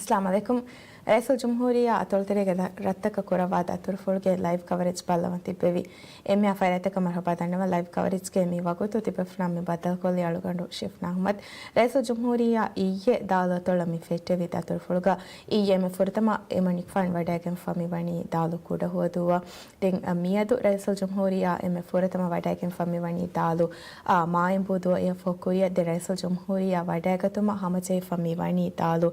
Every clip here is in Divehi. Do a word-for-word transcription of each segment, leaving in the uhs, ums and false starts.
އައްސަލާމު ޢަލައިކުމް. ރައީސުލްޖުމްހޫރިއްޔާ އަތޮޅުތެރޭގެ ރަ-، ރަށްތަކަށް ކުރައްވާ ދަތުރުފުޅުގެ ލައިވް ކަވަރޭޖް ބައްލަވަން ތިއްބެވި. އެންމެހާ ފައިރާތަކަށް މަރުޙަބާ ދަންނަވަން. ލައިވް ކަވަރޭޖްގެ މި ވަގުތު ތިބޭފުޅުން މި ބައްދަލުކޮށްލީ އަޅުގަނޑު ޝިފްނާ އަޙްމަދު. ރައީސުލްޖުމްހޫރިއްޔާ އިއްޔެ ދާލު އަތޮޅަށް މި ފެއްޓެވި ދަތުރުފުޅުގަ އިއްޔެ އެންމެ ފުރަތަމަ އެމަނިކުފާނު ވަޑައިގެންފަ މި ވަނީ ދާލު ކުޑަހުވަދޫއަށް. ދެން، އަ، މިއަދު ރައީސުލްޖުމްހޫރިއްޔާ އެންމެ ފުރަތަމަ ވަޑައިގެންފަ މި ވަނީ ދާލު، އާ، މާއެނބޫދޫއަށް. އެއަށްފަހު ކުރިއަށް ދެން ރައީސުލްޖުމްހޫރިއްޔާ ވަޑައިގަތުމަށް ހަމަޖެހިފަ މި ވަނީ ދާލު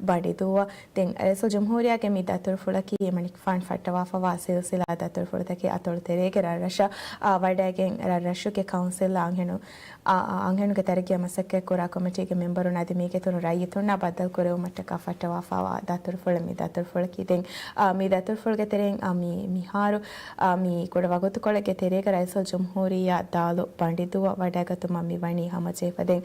ބަނޑިދޫއަށް. ދެން ރައީސުލްޖުމްހޫރިއްޔާގެ މި ދަތުރުފުޅަކީ އެމަނިކުފާނު ފައްޓަވާފަވާ ސިލްސިލާ ދަތުރުފުޅުތަކެއް. އަތޮޅު ތެރޭގެ ރަށްރަށަށް، އާ، ވަޑައިގެން ރަށްރަށުގެ ކައުންސިލްއާ އަންހެނު-، އާ، އާ، އަންހެނުންގެ ތަރައްގީއަށް މަސައްކަތްކުރާ ކޮމިޓީގެ މެމްބަރުން އަދި މީގެ އިތުރު ރައްޔިތުންނާ ބައްދަލުކުރެވުމަށްޓަކާ ފައްޓަވާފަވާ ދަތުރުފުޅެއް މި ދަތުރުފުޅަކީ. ދެން، އާ، މި ދަތުރުފުޅުގެ ތެރެއިން، އާ، މި މިހާރު، އާ، މި ކުޑަ ވަގުތުކޮޅެއްގެ ތެރޭގަ ރައީސުލްޖުމްހޫރިއްޔާ ދާލު ބަނޑިދޫއަށް ވަޑައިގަތުމަށް މި ވަނީ ހަމަޖެހިފަ. ދެން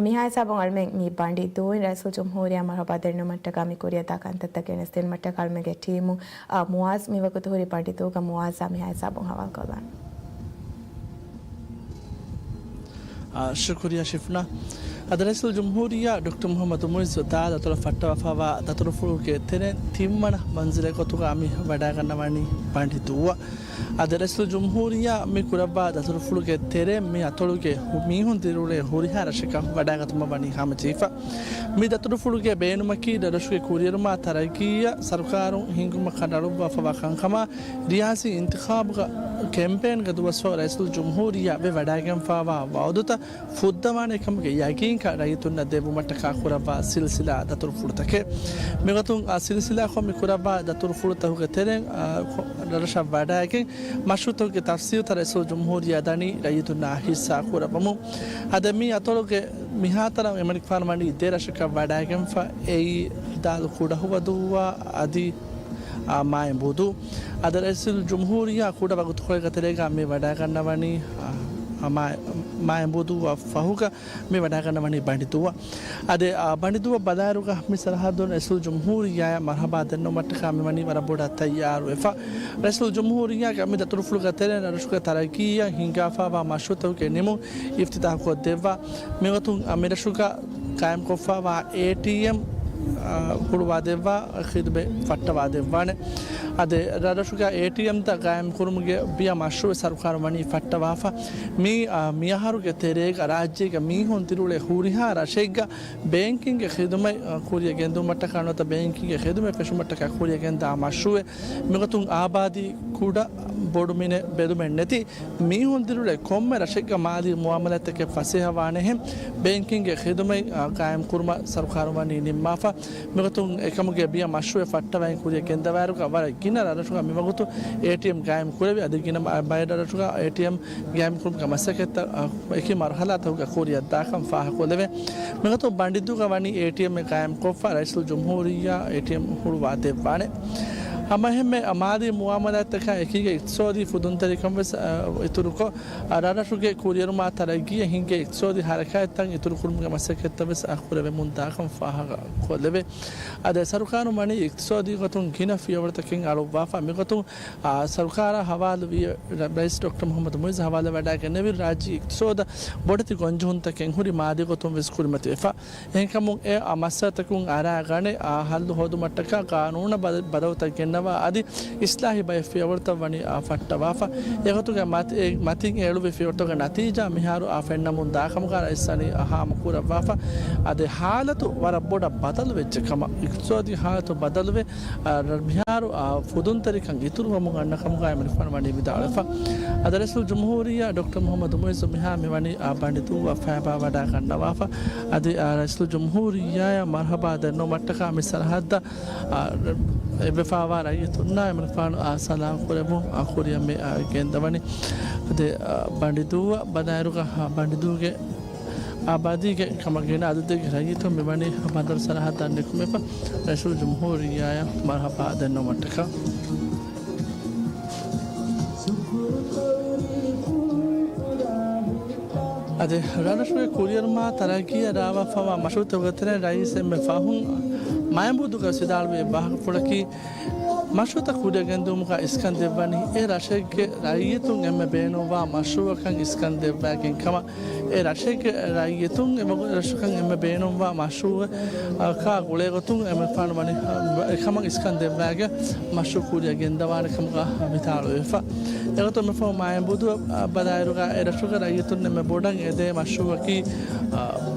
މިހާ ހިސާބުން އަޅުމެން މި ބަނޑިދޫއިން ރައީސުލްޖުމްހޫރިއްޔާ މަރުޙަބާ ދެންނެވުމަށްޓަކާ މި ކުރިއަށްދާ ކަންތައްތައް ގެނެސްދިނުމަށްޓަކާ އަޅުމެންގެ ޓީމު، އާ، މުއާޒް މި ވަގުތު ހުރި ބަނޑިދޫގަ. މުއާޒާ މިހާ ހިސާބުން ހަވާލުކޮށްލާނަން. އާ، ޝުކުރިއްޔާ ޝިފްނާ. އަދި ރައީސުލްޖުމްހޫރިއްޔާ ޑޮކްޓަރ މުޙައްމަދު މުޢިއްޒު ދާލު އަތޮޅަށް ފައްޓަވާފަވާ ދަތުރުފުޅުގެ ތެރެއިން ތިންވަނަ މަންޒިލެއް ގޮތުގަ މި ވަޑައިގަންނަވަނީ ބަނޑިދޫއަށް. އަދި ރައީސުލްޖުމްހޫރިއްޔާ މި ކުރައްވާ ދަތުރުފުޅުގެ ތެރެއިން މި އަތޮޅުގެ ހު-، މީހުން ދިރިއުޅޭ ހުރިހާ ރަށެއްގަ ވަޑައިގަތުމަށް ވަނީ ހަމަޖެހިފަ. މި ދަތުރުފުޅުގެ ބޭނުމަކީ ރަށްރަށުގެ ކުރިއެރުމާ ތަރައްގީއަށް ސަރުކާރުން ހިންގުމަށް ކަނޑައަޅުއްވާފަވާ ކަންކަމާ، ރިޔާސީ އިންތިޚާބުގަ ކެމްޕޭންގެ ދުވަސްވަރު ރައީސުލްޖުމްހޫރިއްޔާ ވެ ވަޑައިގެންފަވާ ވަޢުދުތައް ފުއްދަވާނެ ކަމުގެ ޔަގީންކަން ރައްޔިތުންނަށް ދެއްވުމަށްޓަކާ ކުރައްވާ ސިލްސިލާ ދަތުރުފުޅުތަކެއް. މިގޮތުން އާ ސިލްސިލާކޮށް މި ކުރައްވާ ދަތުރުފުޅުތަކުގެ ތެރެއިން، އާ، ކޮ-، ރަށްރަށަށް ވަޑައިގެން މަޝްރޫޢުތަކުގެ ތަފްސީލުތައް ރައީސުލްޖުމްހޫރިއްޔާ ދަނީ ރައްޔިތުންނާ ހިއްސާ ކުރައްވަމުން. އަދި މި އަތޮޅުގެ މިހާތަނަށް އެމަނިކުފާނު ވަނީ ދެ ރަށަކަށް ވަޑައިގެންފަ. އެއީ ދާލު ކުޑަހުވަދޫއާ އަދި، އާ، މާއެނބޫދޫ. އަދި ރައީސުލްޖުމްހޫރިއްޔާ ކުޑަ ވަގުތުކޮޅެއްގެ ތެރޭގަ މި ވަޑައިގަންނަވަނީ، އާ، މާ-، މާއެނބޫދޫއަށް ފަހުގަ މި ވަޑައިގަންނަވަނީ ބަނޑިދޫއަށް. އަދި، އާ، ބަނޑިދޫއަށް ބަލާއިރުގަ މި ސަރަހައްދުން ރައީސުލްޖުމްހޫރިއްޔާއަށް މަރުޙަބާ ދެންނެވުމަށްޓަކާ މި ވަނީ ވަރަށް ބޮޑަށް ތައްޔާރުވެފަ. ރައީސުލްޖުމްހޫރިއްޔާގެ މި ދަތުރުފުޅުގެ ތެރެއިން ރަށުގެ ތަރައްގީއަށް ހިންގާފަވާ މަޝްރޫޢުތަކުގެ ނިމުން އިފްތިތާޙުކޮށްދެއްވާ. މިގޮތުން މިރަށުގަ ޤާއިމްކޮށްފަވާ އޭޓީއެމް، އާ، ހުޅުވާދެއްވާ ޚިދުމަތް ފައްޓަވާދެއްވާނެ. އަދި ރަށްރަށުގަ އޭޓީއެމްތައް ޤާއިމްކުރުމުގެ ބިޔަ މަޝްރޫޢު ސަރުކާރުން ވަނީ ފައްޓަވާފަ. މި، އާ، މިއަހަރުގެ ތެރޭގަ ރާއްޖޭގެ މީހުން ދިރިއުޅޭ ހުރިހާ ރަށެއްގަ ބޭންކިންގގެ ޚިދުމަތް، އާ، ކުރިއަށް ގެންދިއުމަށްޓަކާ ނުވަތަ ބޭންކިންގގެ ޚިދުމަތް ފެށުމަށްޓަކާ ކުރިއަށް ގެންދާ މަޝްރޫޢެއް. މިގޮތުން އާބާދީ ކުޑަ ބޮޑު މިނެ ބެލުމެއް ނެތި މީހުން ދިރިއުޅޭ ކޮންމެ ރަށެއްގަ މާލީ މުއާމަލާތްތަކެއް ފަސޭހަވާނެހެން ބޭންކިންގގެ ޚިދުމަތް، އާ، ޤާއިމްކުރުމަށް ސަރުކާރުން ވަނީ ނިންމާފަ. މިގޮތުން އެކަމުގެ ބިޔަ މަޝްރޫޢެއް ފައްޓަވައި ކުރިއަށް ގެންދަވާއިރުގަ ވަރަށް ގިނަ ރަށްރަށުގަ މިވަގުތު އޭޓީއެމް ޤާއިމް ކުރެވި. އަދި ގިނަ ބައެއް ރަށްރަށުގަ އޭޓީއެމް ޤާއިމްކުރުމުގެ މަސައްކަތްތައް، އާ، އެކި މަރުޙަލާތަކުގަ ކުރިއަށްދާކަން ފާހަގަކޮށްލެވޭ. މިގޮތުން ބަނޑިދޫގަ ވަނީ އޭޓީއެމްއެއް ޤާއިމްކޮށްފަ ރައީސުލްޖުމްހޫރިއްޔާ އޭޓީއެމް ހުޅުވާ ދެއްވާނެ. ހަމައެހެންމެ މާލީ މުއާމަލާތްތަކާ އެކީގަ އިޤްތިޞާދީ ފުދުންތެރިކަން ވެސް، އަ، އިތުރުކޮށް، އަ، ރަށްރަށުގެ ކުރިއެރުމާ ތަރައްގީއަށް ހިންގޭ އިޤްތިޞާދީ ހަރަކާތްތައް އިތުރުކުރުމުގެ މަސައްކަތްތައް ވެސް އަ، ކުރެވެމުންދާކަން ފާހަގަކޮށްލެވޭ. އަދި ސަރުކާރުން ވަނީ އިޤްތިޞާދީ ގޮތުން ގިނަ ފިޔަވަޅުތަކެއް އަޅުއްވާފަ. މިގޮތުން އާ، ސަރުކާރާ ހަވާލުވި ރައީސް ޑޮކްޓަރ މުޙައްމަދު މުޢިއްޒު ހަވާލުވެވަޑައިގެންނެވި ރާއްޖޭ އިޤްތިޞާދަށް ބޮޑެތި ގޮންޖެހުންތަކެއް ހުރި މާލީ ގޮތުން ވެސް ކުރިމަތިވެފަ. އެހެންކަމުން އެ މައްސަލަތަކުން އަރާގަނެ، އާ، ހައްލު ހޯދުމަށްޓަކާ ޤާނޫނަށް ބަދަ-، ބަދަލުތައް ގެންނަވާ އަދި އިޞްލާޙީ ބައެއް ފިޔަވަޅުތައް ވަނީ، އާ، ފައްޓަވާފަ. އެގޮތުގެ މަތި-، އެ މަތިން އެޅުވި ފިޔަވަޅުތަކުގެ ނަތީޖާ މިހާރު، އާ، ފެންނަމުން ދާކަމުގަ ރައީސް ވަނީ، އާ، ހާމަކުރައްވާފަ. އަދި ހާލަތު ވަރަށް ބޮޑަށް ބަދަލުވެއްޖެ ކަމަށް، އިޤްތިޞާދީ ހާލަތު ބަދަލުވެ، އާ، ރަ-، މިހާރު، އާ، ފުދުންތެރިކަން އިތުރުވަމުން އަންނަ ކަމުގައި އެމަނިކުފާނު ވަނީ ވިދާޅުވެފަ. އަދި ރައީސުލްޖުމްހޫރިއްޔާ ޑޮކްޓަރ މުޙައްމަދު މުޢިއްޒު މިހާ މިވަނީ އާ ބަނޑިދޫއަށް ފައިބާ ވަޑައިގަންނަވާފަ. އަދި، އާ، ރައީސުލްޖުމްހޫރިއްޔާއަށް މަރުޙަބާ ދެންނެވުމަށްޓަކާ މި ސަރަހައްދަށް، އާ، އެއްވެފަވާ ރައްޔިތުންނާ އެމަނިކުފާނު، އާ، ސަލާމް ކުރެއްވުން، އާ، ކުރިއަށް މި، އާ، ގެންދަވަނީ. އަދި، އާ، ބަނޑިދޫއަށް ބަލާއިރުގަ، އާ، ބަނޑިދޫގެ އާބާދީގެ ކަމަށް ގިނަ އަދަދެއްގެ ރައްޔިތުން މިވަނީ ބަނދަރު ސަރަހައްދަށް ނިކުމެފަ، ރައީސުލްޖުމްހޫރިއްޔާއަށް މަރުޙަބާ ދެންނެވުމަށްޓަކާ. އަދި ރަށްރަށުގެ ކުރިއެރުމާ ތަރައްގީއަށް ރާވާފަވާ މަޝްރޫޢުތަކުގެ ތެރެއިން ރައީސް އެންމެ ފަހުން މައިންބުދުގަ ވިދާޅުވި އެއް ވާހަކަފުޅަކީ، މަޝްރޫޢުތައް ކުރިއަށް ގެންދިއުމުގަ އިސްކަން ދެއްވަނީ، އެ ރަށެއްގެ ރައްޔިތުން އެންމެ ބޭނުންވާ މަޝްރޫޢަކަށް އިސްކަން ދެއްވާގެން ކަމަށް، އެ ރަށެއްގެ ރައްޔިތުން އެ މަގު-، ރަށަކަށް އެންމެ ބޭނުންވާ މަޝްރޫޢަކާ ގުޅޭގޮތުން އެންމެ ފާނު ވަނީ، އެކަމަށް އިސްކަން ދެއްވާގެން މަޝްރޫޢު ކުރިއަށް ގެންދަވާނެ ކަމުގަ ވިދާޅުވެފަ. އެގޮތުން މިފަހު މައިންބުދު ބަލާއިރުގަ އެ ރަށުގެ ރައްޔިތުން އެންމެ ބޮޑަށް އެދޭ މަޝްރޫޢަކީ، އާ،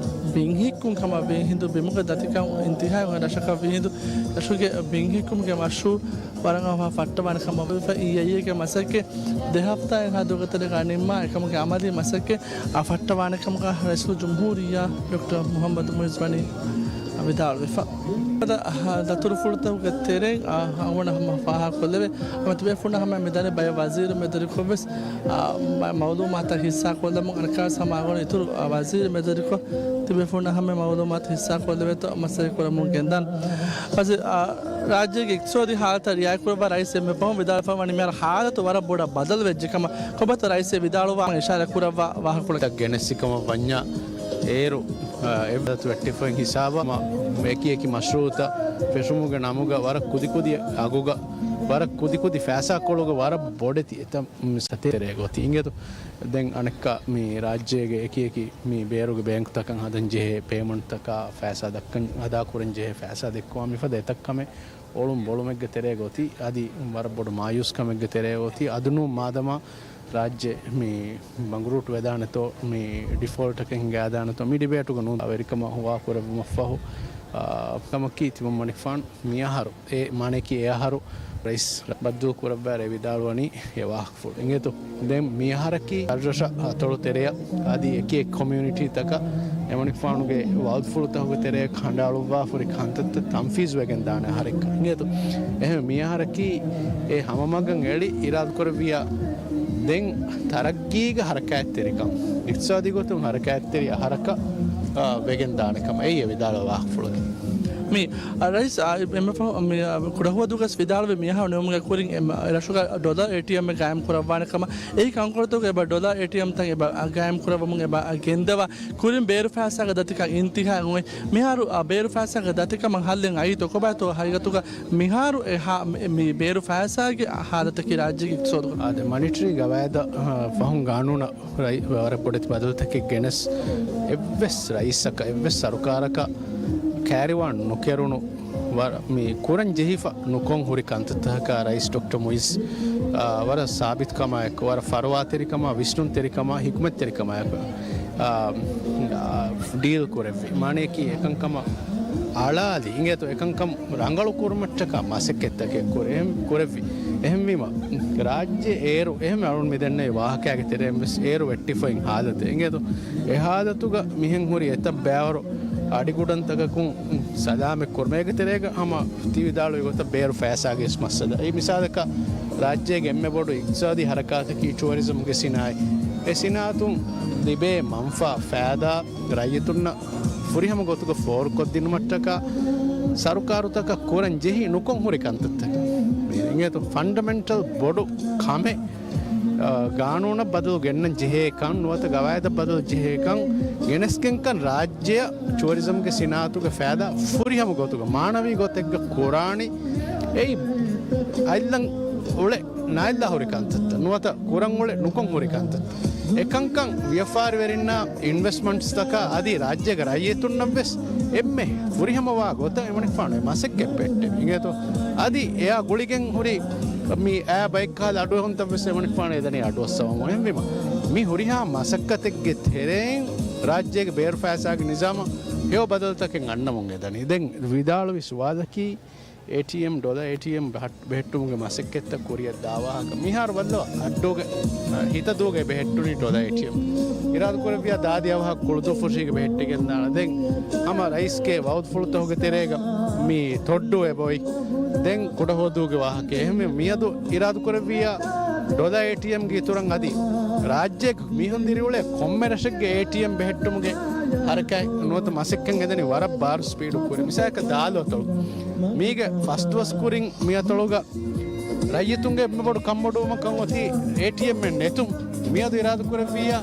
ބިންހިއްކުން ކަމަށް ވީ ހިނދު ބިމުގެ ދަތިކަން އިންތިހާއި ރަށަކަށް ވީ ހިނދު ރަށުގެ ބިންހިއްކުމުގެ މަޝްރޫޢު ވަރަށް އަވަހަށް ފައްޓަވާނެ ކަމަށް ވެފަ. އިއްޔެ އިއްޔެގެ މަސައްކަތް ދެ ހަފްތާއެއްހާ ދުވަހުގެ ތެރޭގަ ނިންމާ އެކަމުގެ އަމަލީ މަސައްކަތް އަށް ފައްޓަވާނެ ކަމުގަ ރައީސުލްޖުމްހޫރިއްޔާ ޑޮކްޓަރ މުޙައްމަދު މުޢިއްޒު ވަނީ ވިދާޅުވެފަ. އަދި، އަ، ދަތުރުފުޅުތަކުގެ ތެރެއިން، އަ، އަޅުގަނޑަށް ހަމަ ފާހަގަކޮށްލެވޭ. ހަމަ ތިބޭފުޅުންނަށް ހަމަ މިދަނީ ބައެއް ވަޒީރު މެދުވެރިކޮށްވެސް، އަ، މަ-، މައުލޫމާތު ހިއްސާކޮށްލަމުން. އަނެއްކާވެސް ހަމަ އަޅުގަނޑު އިތުރު، އަ، ވަޒީރު މެދުވެރިކޮށް ތިބޭފުޅުންނަށް ހަމަ މައުލޫމާތު ހިއްސާކޮށްލެވޭތޯ މަސައްކަތް ކުރަމުން ގެންދާނެ. ވަޒީރު، އަ، ރާއްޖޭގެ އިޤްތިޞާދީ ހާލަތަށް ރިޢާޔަތްކުރައްވާ ރައީސް އެންމެ ފަހުން ވިދާޅުވެފަ ވަނީ މިހާރު ހާލަތު ވަރަށް ބޮޑަށް ބަދަލުވެއްޖެ ކަމަށް. ކޮބާތޯ ރައީސް އެ ވިދާޅުވާ އިޝާރާތް ކުރައްވާ ވާހަކަފުޅެއް؟ ގެނެސްސި ކަމަށް ވަންޏާ އޭރު، އަ، އެއްވަރަށް ވެއްޓިފައިން ހިސާބަށް މަ-، އެކި އެކި މަޝްރޫޢުތައް ފެށުމުގެ ނަމުގަ ވަރަށް ކުދިކުދި އަގުގަ ވަރަށް ކުދިކުދި ފައިސާކޮޅުގަ ވަރަށް ބޮޑެތި އެތައް މި ސަތޭކަ ތެރޭ ގޮތީ. އިނގޭތޯ ދެން އަނެއްކާ މި ރާއްޖޭގެ އެކި އެކި މި ބޭރުގެ ބޭންކުތަކަށް ހަދަން ޖެހޭ ޕޭމަންޓްތަކާ ފައިސާ ދައްކަން، އަދާކުރަން ޖެހޭ ފައިސާ ދެއްކުމާ މިފަދަ އެތައް ކަމެއް އޮޅުން ބޮޅުމެއްގެ ތެރޭ ގޮތީ، އަދި ވަރަށް ބޮޑު މާޔޫސް ކަމެއްގެ ތެރޭ ގޮތީ، އަދުނޫން މާދަމާ ރާއްޖެ މި ބަނގުރޫޓު ވެދާނެތޯ، މި ޑިފޯލްޓަކަށް ހިނގާދާނެތޯ، މި ޑިބޭޓުގަ ނޫން ވެރިކަމަށް ހުވާކުރެއްވުމަށްފަހު، އާ، ކަމަކީ ތިމަންމަނިކުފާނު މިއަހަރު، އެ މާނައަކީ އެ އަހަރު ރައީސް ބައްދަލު ކުރައްވާ ރޭ ވިދާޅުވަނީ އެ ވާހަކަފުޅު. އިނގޭތޯ؟ ދެން މިއަހަރަކީ ހަތަރު ރަށަށް އަތޮޅު ތެރެއަށް އަދި އެކި އެކި ކޮމިއުނިޓީތަކަށް އެމަނިކުފާނުގެ ވައުދުފުޅުތަކުގެ ތެރެއަށް ކަނޑައަޅުއްވާފަ ހުރި ކަންތައްތައް ތަންފީޒުވެގެން ދާނެ އަހަރެއްކަން. އިނގޭތޯ؟ އެހެން މިއަހަރަކީ އެ ހަމަމަގަށް އެޅި އިރާދަކުރެއްވިޔާ ދެން ތަރައްގީގެ ހަރަކާތްތެރިކަން، އިޤްތިޞާދީ ގޮތުން ހަރަކާތްތެރި އަހަރަކަށް، އާ، ވެގެން ދާނެ ކަމަށް އެއީ އެ ވިދާޅުވާ ވާހަކަފުޅަކީ. މި، އާ، ރައީސް، އާ، އެންމެ ފަހު، މި، އާ، ކުޑަހުވަދޫގަސް ވިދާޅުވި މިއަހަރު ނިމުމުގެ ކުރިން އެ މަ-، ރަށުގަ ޑޮލަރ އޭޓީއެމް ގާއިމް ކުރައްވާނެ ކަމަށް. އެއީ ކަންކޮޅުތަކުގެ އެބަ ޑޮލަރ އޭޓީއެމްތައް އެބަ، އާ، ގާއިމް ކުރައްވަމުން އެބަ، އާ، ގެންދަވާ. ކުރިން ބޭރު ފައިސާގެ ދަތިކަން އިންތިހާއަށް އޮތް. މިހާރު، އާ، ބޭރު ފައިސާގެ ދަތިކަމަށް ހައްލެއް އައީތޯ؟ ކޮބާތޯ ހަގީގަތުގަ މިހާރު އެ ހާ-، މި، މި ބޭރު ފައިސާގެ ހާލަތަކީ ރާއްޖޭގެ އިޤްތިޞާދުގަ؟ އާދެ، މަނިޓަރީ ގަވާއިދަށް، އާ، ފަހުން ގާނޫނަށް ރައި-، ވަރަށް ބޮޑެތި ބަދަލުތަކެއް ގެނެސް، އެއްވެސް ރައީސަކަށް، އެއްވެސް ސަރުކާރަކަށް ކާރިވާން ނުކެރުނު، ވަރަށް މި ކުރަން ޖެހިފަ ނުކޮށް ހުރި ކަންތައްތަކަކާ ރައީސް ޑޮކްޓަރ މުއިއްޒު، އާ، ވަރަށް ސާބިތުކަމާއެކު، ވަރަށް ފަރުވާތެރިކަމާ، ވިސްނުންތެރިކަމާ، ހިކުމަތްތެރިކަމާއެކު، އާ، އާ، ޑީލް ކުރެއްވި. މާނައަކީ އެކަންކަމަށް އަޅާލި. އިނގޭތޯ އެކަންކަން ރަނގަޅު ކުރުމަށްޓަކާ މަސައްކަތްތަކެއް ކުރެ-، ކުރެއްވި. އެހެންވީމަ، ރާއްޖެ އޭރު އެހެން އަޅުން މިދެންނެވި ވާހަކައިގެ ތެރެއިން ވެސް އޭރު ވެއްޓިފައިން ހާލަތެއް. އިނގޭތޯ އެ ހާލަތުގަ މިހެން ހުރި އެތައް ބައިވަރު އަޑިގުޑަންތަކަކުން ސަލާމަތް ކުރުމޭގެ ތެރޭގަ ހަމަ ތި ވިދާޅުވި ގޮތަށް ބޭރު ފައިސާގެ ވެސް މައްސަލަ. އެއީ މިސާލަކަށް ރާއްޖޭގެ އެންމެ ބޮޑު އިޤްތިޞާދީ ހަރަކާތަކީ ޓުއަރިޒަމްގެ ސިނާއަތް. އެ ސިނާއަތުން ލިބޭ މަންފާ ފައިދާ ރައްޔިތުންނަށް ފުރިހަމަ ގޮތުގަ ފޯރުކޮށްދިނުމަށްޓަކާ ސަރުކާރުތަކަށް ކުރަން ޖެހި ނުކޮށް ހުރި ކަންތައްތަކެއް. އިނގޭތޯ ފަންޑަމެންޓަލް ބޮޑު ކަމެއް، އާ، ގާނޫނަށް ބަދަލު ގެންނަން ޖެހޭކަން، ނުވަތަ ގަވާއިދަށް ބަދަލު ޖެހޭކަން ގެނެސްގެންކަން ރާއްޖެއަށް ޓުއަރިޒަމްގެ ސިނާއަތުގެ ފައިދާ ފުރިހަމަ ގޮތުގަ މާނަވީ ގޮތެއްގަ ކުރާނީ. އެއީ އަތްލަން އުޅެ ނާއިލްލާ ހުރި ކަންތައްތައް ނުވަތަ ކުރަން އުޅެ ނުކޮށް ހުރި ކަންތައްތައް. އެކަންކަން ވިޔަފާރިވެރިންނާ އިންވެސްޓްމަންޓްސްތަކާ އަދި ރާއްޖޭގެ ރައްޔިތުންނަށްވެސް އެންމެ ފުރިހަމަވާ ގޮތަށް އެމަނިކުފާނު އެ މަސައްކަތް ޕެއްޓެވި. އިނގޭތޯ އަދި އެއާ ގުޅިގެން ހުރި މި އައި ބައެއްކަހަލަ އަޑުއެހުންތައްވެސް އެމަނިކުފާނު އެދަނީ އަޑުއައްސަވަމުން. އެހެންވީމަ މި ހުރިހާ މަސައްކަތެއްގެ ތެރެއިން ރާއްޖޭގެ ބޭރު ފައިސާގެ ނިޒާމަށް ހެޔޮ ބަދަލުތަކެއް އަންނަމުން އެދަނީ. ދެން ވިދާޅުވި ސުވާލަކީ، އޭޓީއެމް، ޑޮލަރ އޭޓީއެމް ބަހައް-، ބެހެއްޓުމުގެ މަސައްކަތްތައް ކުރިއަށް ދާވާހަކަ މިހާރު ބައްލަވާ އައްޑޫގެ، އަ، ހިތަދޫގައި ބެހެއްޓުނީ ޑޮލަރ އޭޓީއެމް. އިރާދަކުރެއްވިޔާ ދާދި އަވަހަށް ކުޅުދޫފުށީގަ ބެހެއްޓިގެންދާނެ. ދެން ހަމަ ރައީސްގެ ވައުދުފުޅުތަކުގެ ތެރޭގަ މި ތޮއްޑޫ އެބައޮތް. ދެން ކުޑަހުވަދޫގެ ވާހަކަ. އެހެންވެ މިއަދު އިރާދަކުރެއްވިޔާ ޑޮލަރ އޭޓީއެމްގެ އިތުރަށް އަދި ރާއްޖޭގެ މީހުން ދިރިއުޅޭ ކޮންމެ ރަށެއްގެ އޭޓީއެމް ބެހެއްޓުމުގެ ހަރަކާތް ނުވަތަ މަސައްކަތް އެދެނީ ވަރަށް ބާރު ސްޕީޑު ކުރި. މިސާލަކަށް ދާލު އަތޮޅު. މީގެ ފަސް ދުވަސް ކުރިން މި އަތޮޅުގަ ރައްޔިތުންގެ އެންމެ ބޮޑު ކަންބޮޑުވުމަކަށް އޮތީ އޭޓީއެމްއެއް ނެތުން. މިއަދު އިރާދަކުރެއްވިއްޔާ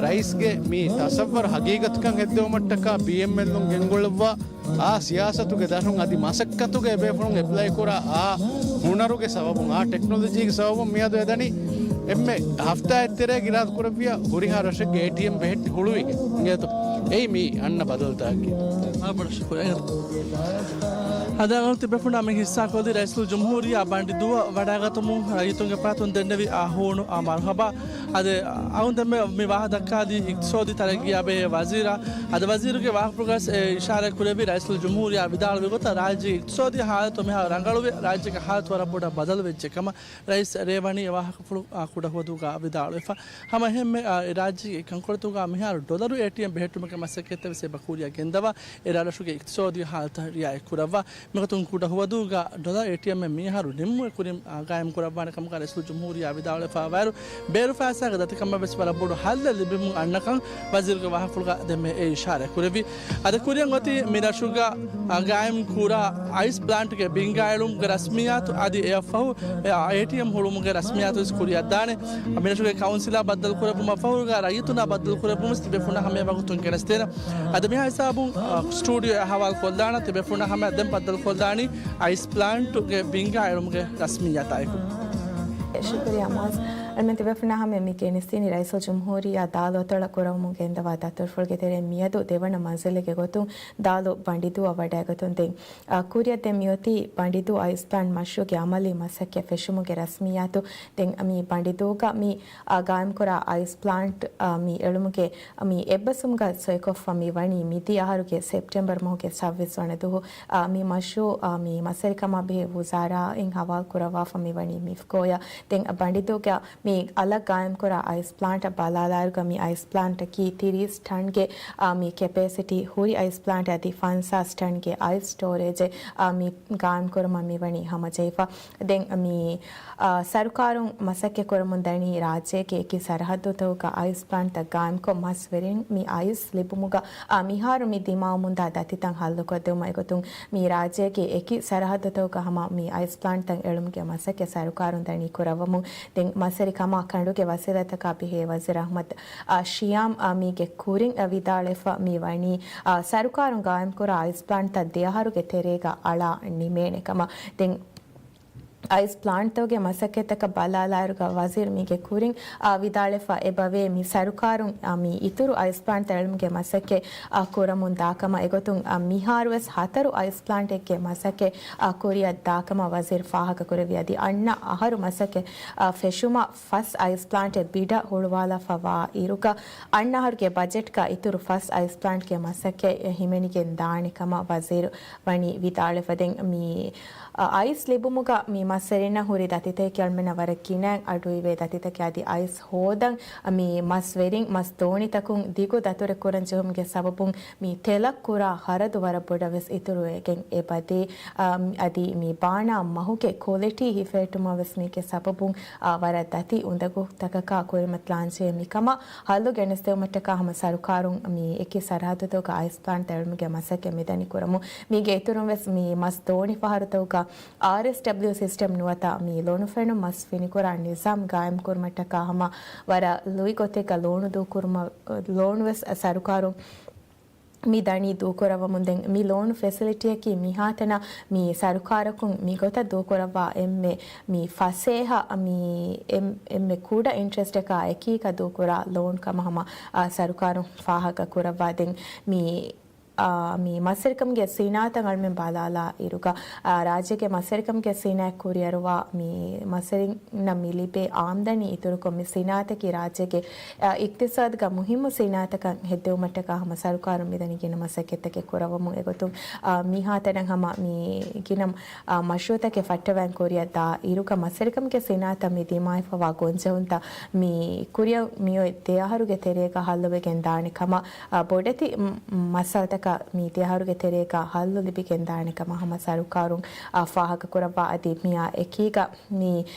ރައީސްގެ މި ތަސައްވަރު ހަގީގަތުކަން ހެއްދެވުމަށްޓަކާ ބީއެމްއެލުން ގެންގުޅުއްވާ އާ ސިޔާސަތުގެ ދަށުން އަދި މަސައްކަތުގެ ބޭފުޅުން އެޕްލައި ކުރާ އާ ހުނަރުގެ ސަބަބުން، އާ ޓެކްނޮލޮޖީގެ ސަބަބުން މިއަދު އެދަނީ އެންމެ ހަފްތާއެއް ތެރޭގަ އިރާދަ ކުރެއްވިޔާ ހުރިހާ ރަށެއްގެ އޭޓީއެމް ބެހެއްޓި ހުޅުވިގެން. އިނގޭތޯ؟ އެއީ މި އަންނަ ބަދަލުތަކަކީ. އާ، ބޮޑަށް ޝުކުރިއްޔާ. އަދި އަޅުގަނޑު ތިބޭފުޅުންނާ މި ހިއްސާކޮށްލީ ރައީސުލްޖުމްހޫރިއްޔާ ބަނޑިދުއަށް ވަޑައިގަތުމުން ރައްޔިތުންގެ ފަރާތުން ދެންނެވި އާ ހޫނު އާ މަރުހަބާ. އަދި އަޅުގަނޑު ދެންމެ މި ވާހަކަ ދައްކާލީ އިޤްތިޞާދީ ތަރައްގީއާ ބެހޭ ވަޒީރާ. އަދި ވަޒީރުގެ ވާހަކަފުޅުގަސް އެ އިޝާރާތް ކުރެއްވި ރައީސުލްޖުމްހޫރިއްޔާ ވިދާޅުވި ގޮތަށް ރާއްޖޭގެ އިޤްތިޞާދީ ހާލަތު މިހާރު ރަނގަޅުވެ، ރާއްޖޭގެ ހާލަތު ވަރަށް ބޮޑަށް ބަދަލުވެއްޖެ ކަމަށް ރައީސް ރޭވަނީ އެ ވާހަކަފުޅު، އާ، ކުޑަހުވަދޫގަ ވިދާޅުވެފަ. ހަމަ އެހެންމެ، އާ، އެ ރާއްޖޭގެ ކަންކޮޅުތަކުގަ މިހާރު ޑޮލަރު އޭޓީއެމް ބެހެއްޓުމުގެ މަސައްކަތްތައް ވެސް އެބަ ކުރިއަށް ގެންދަވާ، އެ ރަށުގެ އިޤްތިޞާދީ ހާލަތަށް ރިޢާޔަތް ކުރައްވާ. މިގޮތުން ކުޑަހުވަދޫގަ ޑޮލަރު އޭޓީއެމް މިހާރު ނިންމުވެ ކުރިން، އާ، ގާއިމް ކުރައްވާނެ ކަމުގަ ރައީސުލްޖުމްހޫރިއްޔާ ވިދާޅުވެފަވާއިރު، ބޭރު ފައިސާގެ ދަތިކަމަށް ވެސް ވަރަށް ބޮޑު ހައްލެއް ލިބެމުން އަންނަކަން ވަޒީރުގެ ވާހަކަފުޅުގަ ދެންމެ އެ އިޝާރާތް ކުރެއްވި. އަދި ކުރިއަށް އޮތީ މި ރަށުގަ، އާ، ގާއިމް ކުރާ އައިސް ޕްލާންޓްގެ ބިންގާ އެޅުމުގެ ރަސްމިއްޔާތު އަދި އެއަށްފަހު، އާ، އޭޓީއެމް ހުޅުމުގެ ރަސްމިއްޔާތު ވެސް ކުރިއަށްދާނެ. މި ރަށުގެ ކައުންސިލާ ބައްދަލުކުރެއްވުމަށްފަހުގަ ރައްޔިތުންނާ ބައްދަލުކުރެއްވުމަށް ތިބޭފުޅުންނާ ހަމައެއާ ވަގުތުން ގެނެސްދޭނަން. އަދި މިހާ ހިސާބުން، އާ، ސްޓޫޑިއޯއަށް ހަވާލުކޮށްލާނަން. ތިބޭފުޅުންނާ ހަމައަށް ދެން ބައްދަލުކޮށްލާނީ އައިސް ޕްލާންޓުގެ ބިންގާ އެޅުމުގެ ރަސްމިއްޔާތާއެކު. ޝުކުރިއްޔާ މުއައްޒަ. އަޅުމެން ތިބޭފުޅުންނާ ހަމައަށް މި ގެނެސްދިނީ ރައީސުލްޖުމްހޫރިއްޔާ ދާލު އަތޮޅަށް ކުރައްވަމުން ގެންދަވާ ދަތުރުފުޅުގެ ތެރެއިން މިއަދު ދެވަނަ މަންޒިލެއްގެ ގޮތުން ދާލު ބަނޑިދޫއަށް ވަޑައިގަތުން ދެން، އާ، ކުރިއަށް ދެން މިއޮތީ ބަނޑިދޫ އައިސް ޕްލާންޓް މަޝްރޫޢުގެ އަމަލީ މަސައްކަތް ފެށުމުގެ ރަސްމިއްޔާތު. ދެން މި ބަނޑިދޫގަ މި، އާ، ގާއިމްކުރާ އައިސް ޕްލާންޓް، އާ، މި އެޅުމުގެ މި އެއްބަސްވުމުގަ ސޮއިކޮށްފަ މި ވަނީ މިދިޔަ އަހަރުގެ ސެޕްޓެމްބަރު މަހުގެ ސައްބީސް ވަނަ ދުވަހު. އާ، މި މަޝްރޫޢު، އާ، މި މަސްވެރިކަމާ ބެހޭ ވުޒާރާއިން ހަވާލު ކުރައްވާފަ މި ވަނީ މިފްކޯއަށް. ދެން ބަނޑިދޫގަ މި އަލަށް ގާއިމްކުރާ އައިސް ޕްލާންޓަށް ބަލާލާއިރުގަ މި އައިސް ޕްލާންޓަކީ ތިރީސް ޓަންގެ، އާ، މި ކެޕޭސިޓީ ހުރި އައިސް ޕްލާންޓެއް އަދި ފަންސާސް ޓަންގެ އައިސް ސްޓޯރޭޖެއް، އާ، މި ގާއިމްކުރުމަށް މި ވަނީ ހަމަޖެހިފަ. ދެން މި، އާ، ސަރުކާރުން މަސައްކަތް ކުރަމުން ދަނީ ރާއްޖޭގެ އެކި ސަރަހައްދުތަކުގަ އައިސް ޕްލާންޓްތައް ގާއިމްކޮށް މަސް ވެރިން މި އައިސް ލިބުމުގަ، އާ، މިހާރު މި ދިމާވަމުންދާ ދަތިތައް ހައްލުކޮށްދެވުމަށް އެގޮތުން މި ރާއްޖޭގެ އެކި ސަރަހައްދުތަކުގަ ހަމަ މި އައިސް ޕްލާންޓްތައް އެޅުމުގެ މަސައްކަތް ސަރުކާރުން ދަނީ ކުރައްވަމުން. ދެން މަސްވެރިކަމާ ކަނޑުގެ ވަސީލަތްތަކާ ބެހޭ ވަޒީރު އަޙްމަދު، އާ، ޝިޔާމް، އާ، މީގެ ކުރިން، އާ، ވިދާޅުވެފަ މި ވަނީ، އާ، ސަރުކާރުން ގާއިމްކުރާ އައިސް ޕްލާންޓްތައް ދެއަހަރުގެ ތެރޭގަ އަޅާ ނިމޭނެ ކަމަށް. ދެން އައިސް ޕްލާންޓްތަކުގެ މަސައްކަތްތަކަށް ބަލާލާއިރުގަ ވަޒީރު މީގެ ކުރިން، އާ، ވިދާޅުވެފަ އެބަވޭ މި ސަރުކާރުން، އާ، މި އިތުރު އައިސް ޕްލާންޓްތައް އެޅުމުގެ މަސައްކަތް، އާ، ކުރަމުން ދާކަމަށް. އެގޮތުން، އާ، މިހާރުވެސް ހަތަރު އައިސް ޕްލާންޓެއްގެ މަސައްކަތް، އާ، ކުރިއަށް ދާކަމަށް ވަޒީރު ފާހަގަކުރެއްވި. އަދި އަންނަ އަހަރު މަސައްކަތް، އާ، ފެށުމަށް ފަސް އައިސް ޕްލާންޓެއް ބިޑަށް ހުޅުވާލާފަ ވާ އިރުގަ، އަންނަ އަހަރުގެ ބަޖެޓްގަ އިތުރު ފަސް އައިސް ޕްލާންޓްގެ މަސައްކަތް ހިމެނިގެން ދާނެ ކަމަށް ވަޒީރު ވަނީ ވިދާޅުވެފަ. ދެން މި އައިސް ލިބުމުގަ މި މަސްވެރިންނަށް ހުރި ދަތިތަކަކީ އަޅުމެންނަށް ވަރަށް ގިނައިން އަޑުއިވޭ ދަތިތަކެއް. އަދި އައިސް ހޯދަން މި މަސްވެރިން މަސް ދޯނިތަކުން ދިގު ދަތުރެއް ކުރަން ޖެހުމުގެ ސަބަބުން މި ތެލަށް ކުރާ ޚަރަދު ވަރަށް ބޮޑަށް ވެސް އިތުރުވެގެން އެބަދޭ. އަ، މި އަދި މި ބާނާ މަހުގެ ކޮލިޓީ ހިފެހެއްޓުމަށް ވެސް މީގެ ސަބަބުން، އަ، ވަރަށް ދަތި އުނދަގޫތަކަކާ ކުރިމަތިލާންޖެހޭ. މިކަމަށް ހައްލު ގެނެސްދެވުމަށްޓަކާ ހަމަ ސަރުކާރުން މި އެކި ސަރަހައްދުތަކުގަ އައިސް ޕްލާންޓް އެޅުމުގެ މަސައްކަތް މިދަނީ ކުރަމުން. މީގެ އިތުރުން ވެސް މި މަސް ދޯނި ފަހަރުތަކުގަ އާރްއެސްޑަބްލިއު ސިސްޓަމް ނުވަތަ މި ލޮނުފެނުން މަސް ފިނިކުރާ ނިޒާމް ގާއިމްކުރުމަށްޓަކާ ހަމަ ވަރަށް ލުއިގޮތެއްގަ ލޯނު ދޫކުރުމަށް، ލޯނު ވެސް ސަރުކާރުން މި ދަނީ ދޫކުރައްވަމުން. ދެން މި ލޯނު ފެސިލިޓީއަކީ މިހާތަނަށް މި ސަރުކާރަކުން މިގޮތަށް ދޫކުރައްވާ އެންމެ މި ފަސޭހަ މި އެން-، އެންމެ ކުޑަ އިންޓްރެސްޓަކާ އެކީގަ ދޫކުރާ ލޯން ކަމަށް ހަމަ، އާ، ސަރުކާރުން ފާހަގަ ކުރައްވާ. ދެން މި އާ، މި މަސްވެރިކަމުގެ ސިނާއަތަށް އަޅުމެން ބަލާލާ އިރުގަ، އާ، ރާއްޖޭގެ މަސްވެރިކަމުގެ ސިނާއަތް ކުރިއަރުވާ މި މަސްވެރިންނަށް މި ލިބޭ އާމްދަނީ އިތުރުކޮށް، މި ސިނާއަތަކީ ރާއްޖޭގެ، އާ، އިޤްތިޞާދުގަ މުހިއްމު ސިނާއަތަކަށް ހެއްދެވުމަށްޓަކާ ހަމަ ސަރުކާރުން މިދަނީ ގިނަ މަސައްކަތްތަކެއް ކުރައްވަމުން. އެގޮތުން، އާ، މިހާތަނަށް ހަމަ މި ގިނަ، އާ، މަޝްރޫޢުތަކެއް ފައްޓަވަން ކުރިއަށް ދާ އިރުގަ، މަސްވެރިކަމުގެ ސިނާއަތަށް މި ދިމާވެފަވާ ގޮންޖެހުންތައް މި ކުރިއަށް މިއޮތް ދެ އަހަރުގެ ތެރޭގަ ހައްލުވެގެން ދާނެ ކަމަށް، އާ، ބޮޑެތި މަ-، މައްސަލަތައް މި ދެ އަހަރުގެ ތެރޭގަ ހައްލު ލިބިގެންދާނެ ކަމަށް ހަމަ ސަރުކާރުން އާ، ފާހަގަކުރައްވާ. އަދި މިއާ އެކީގަ މި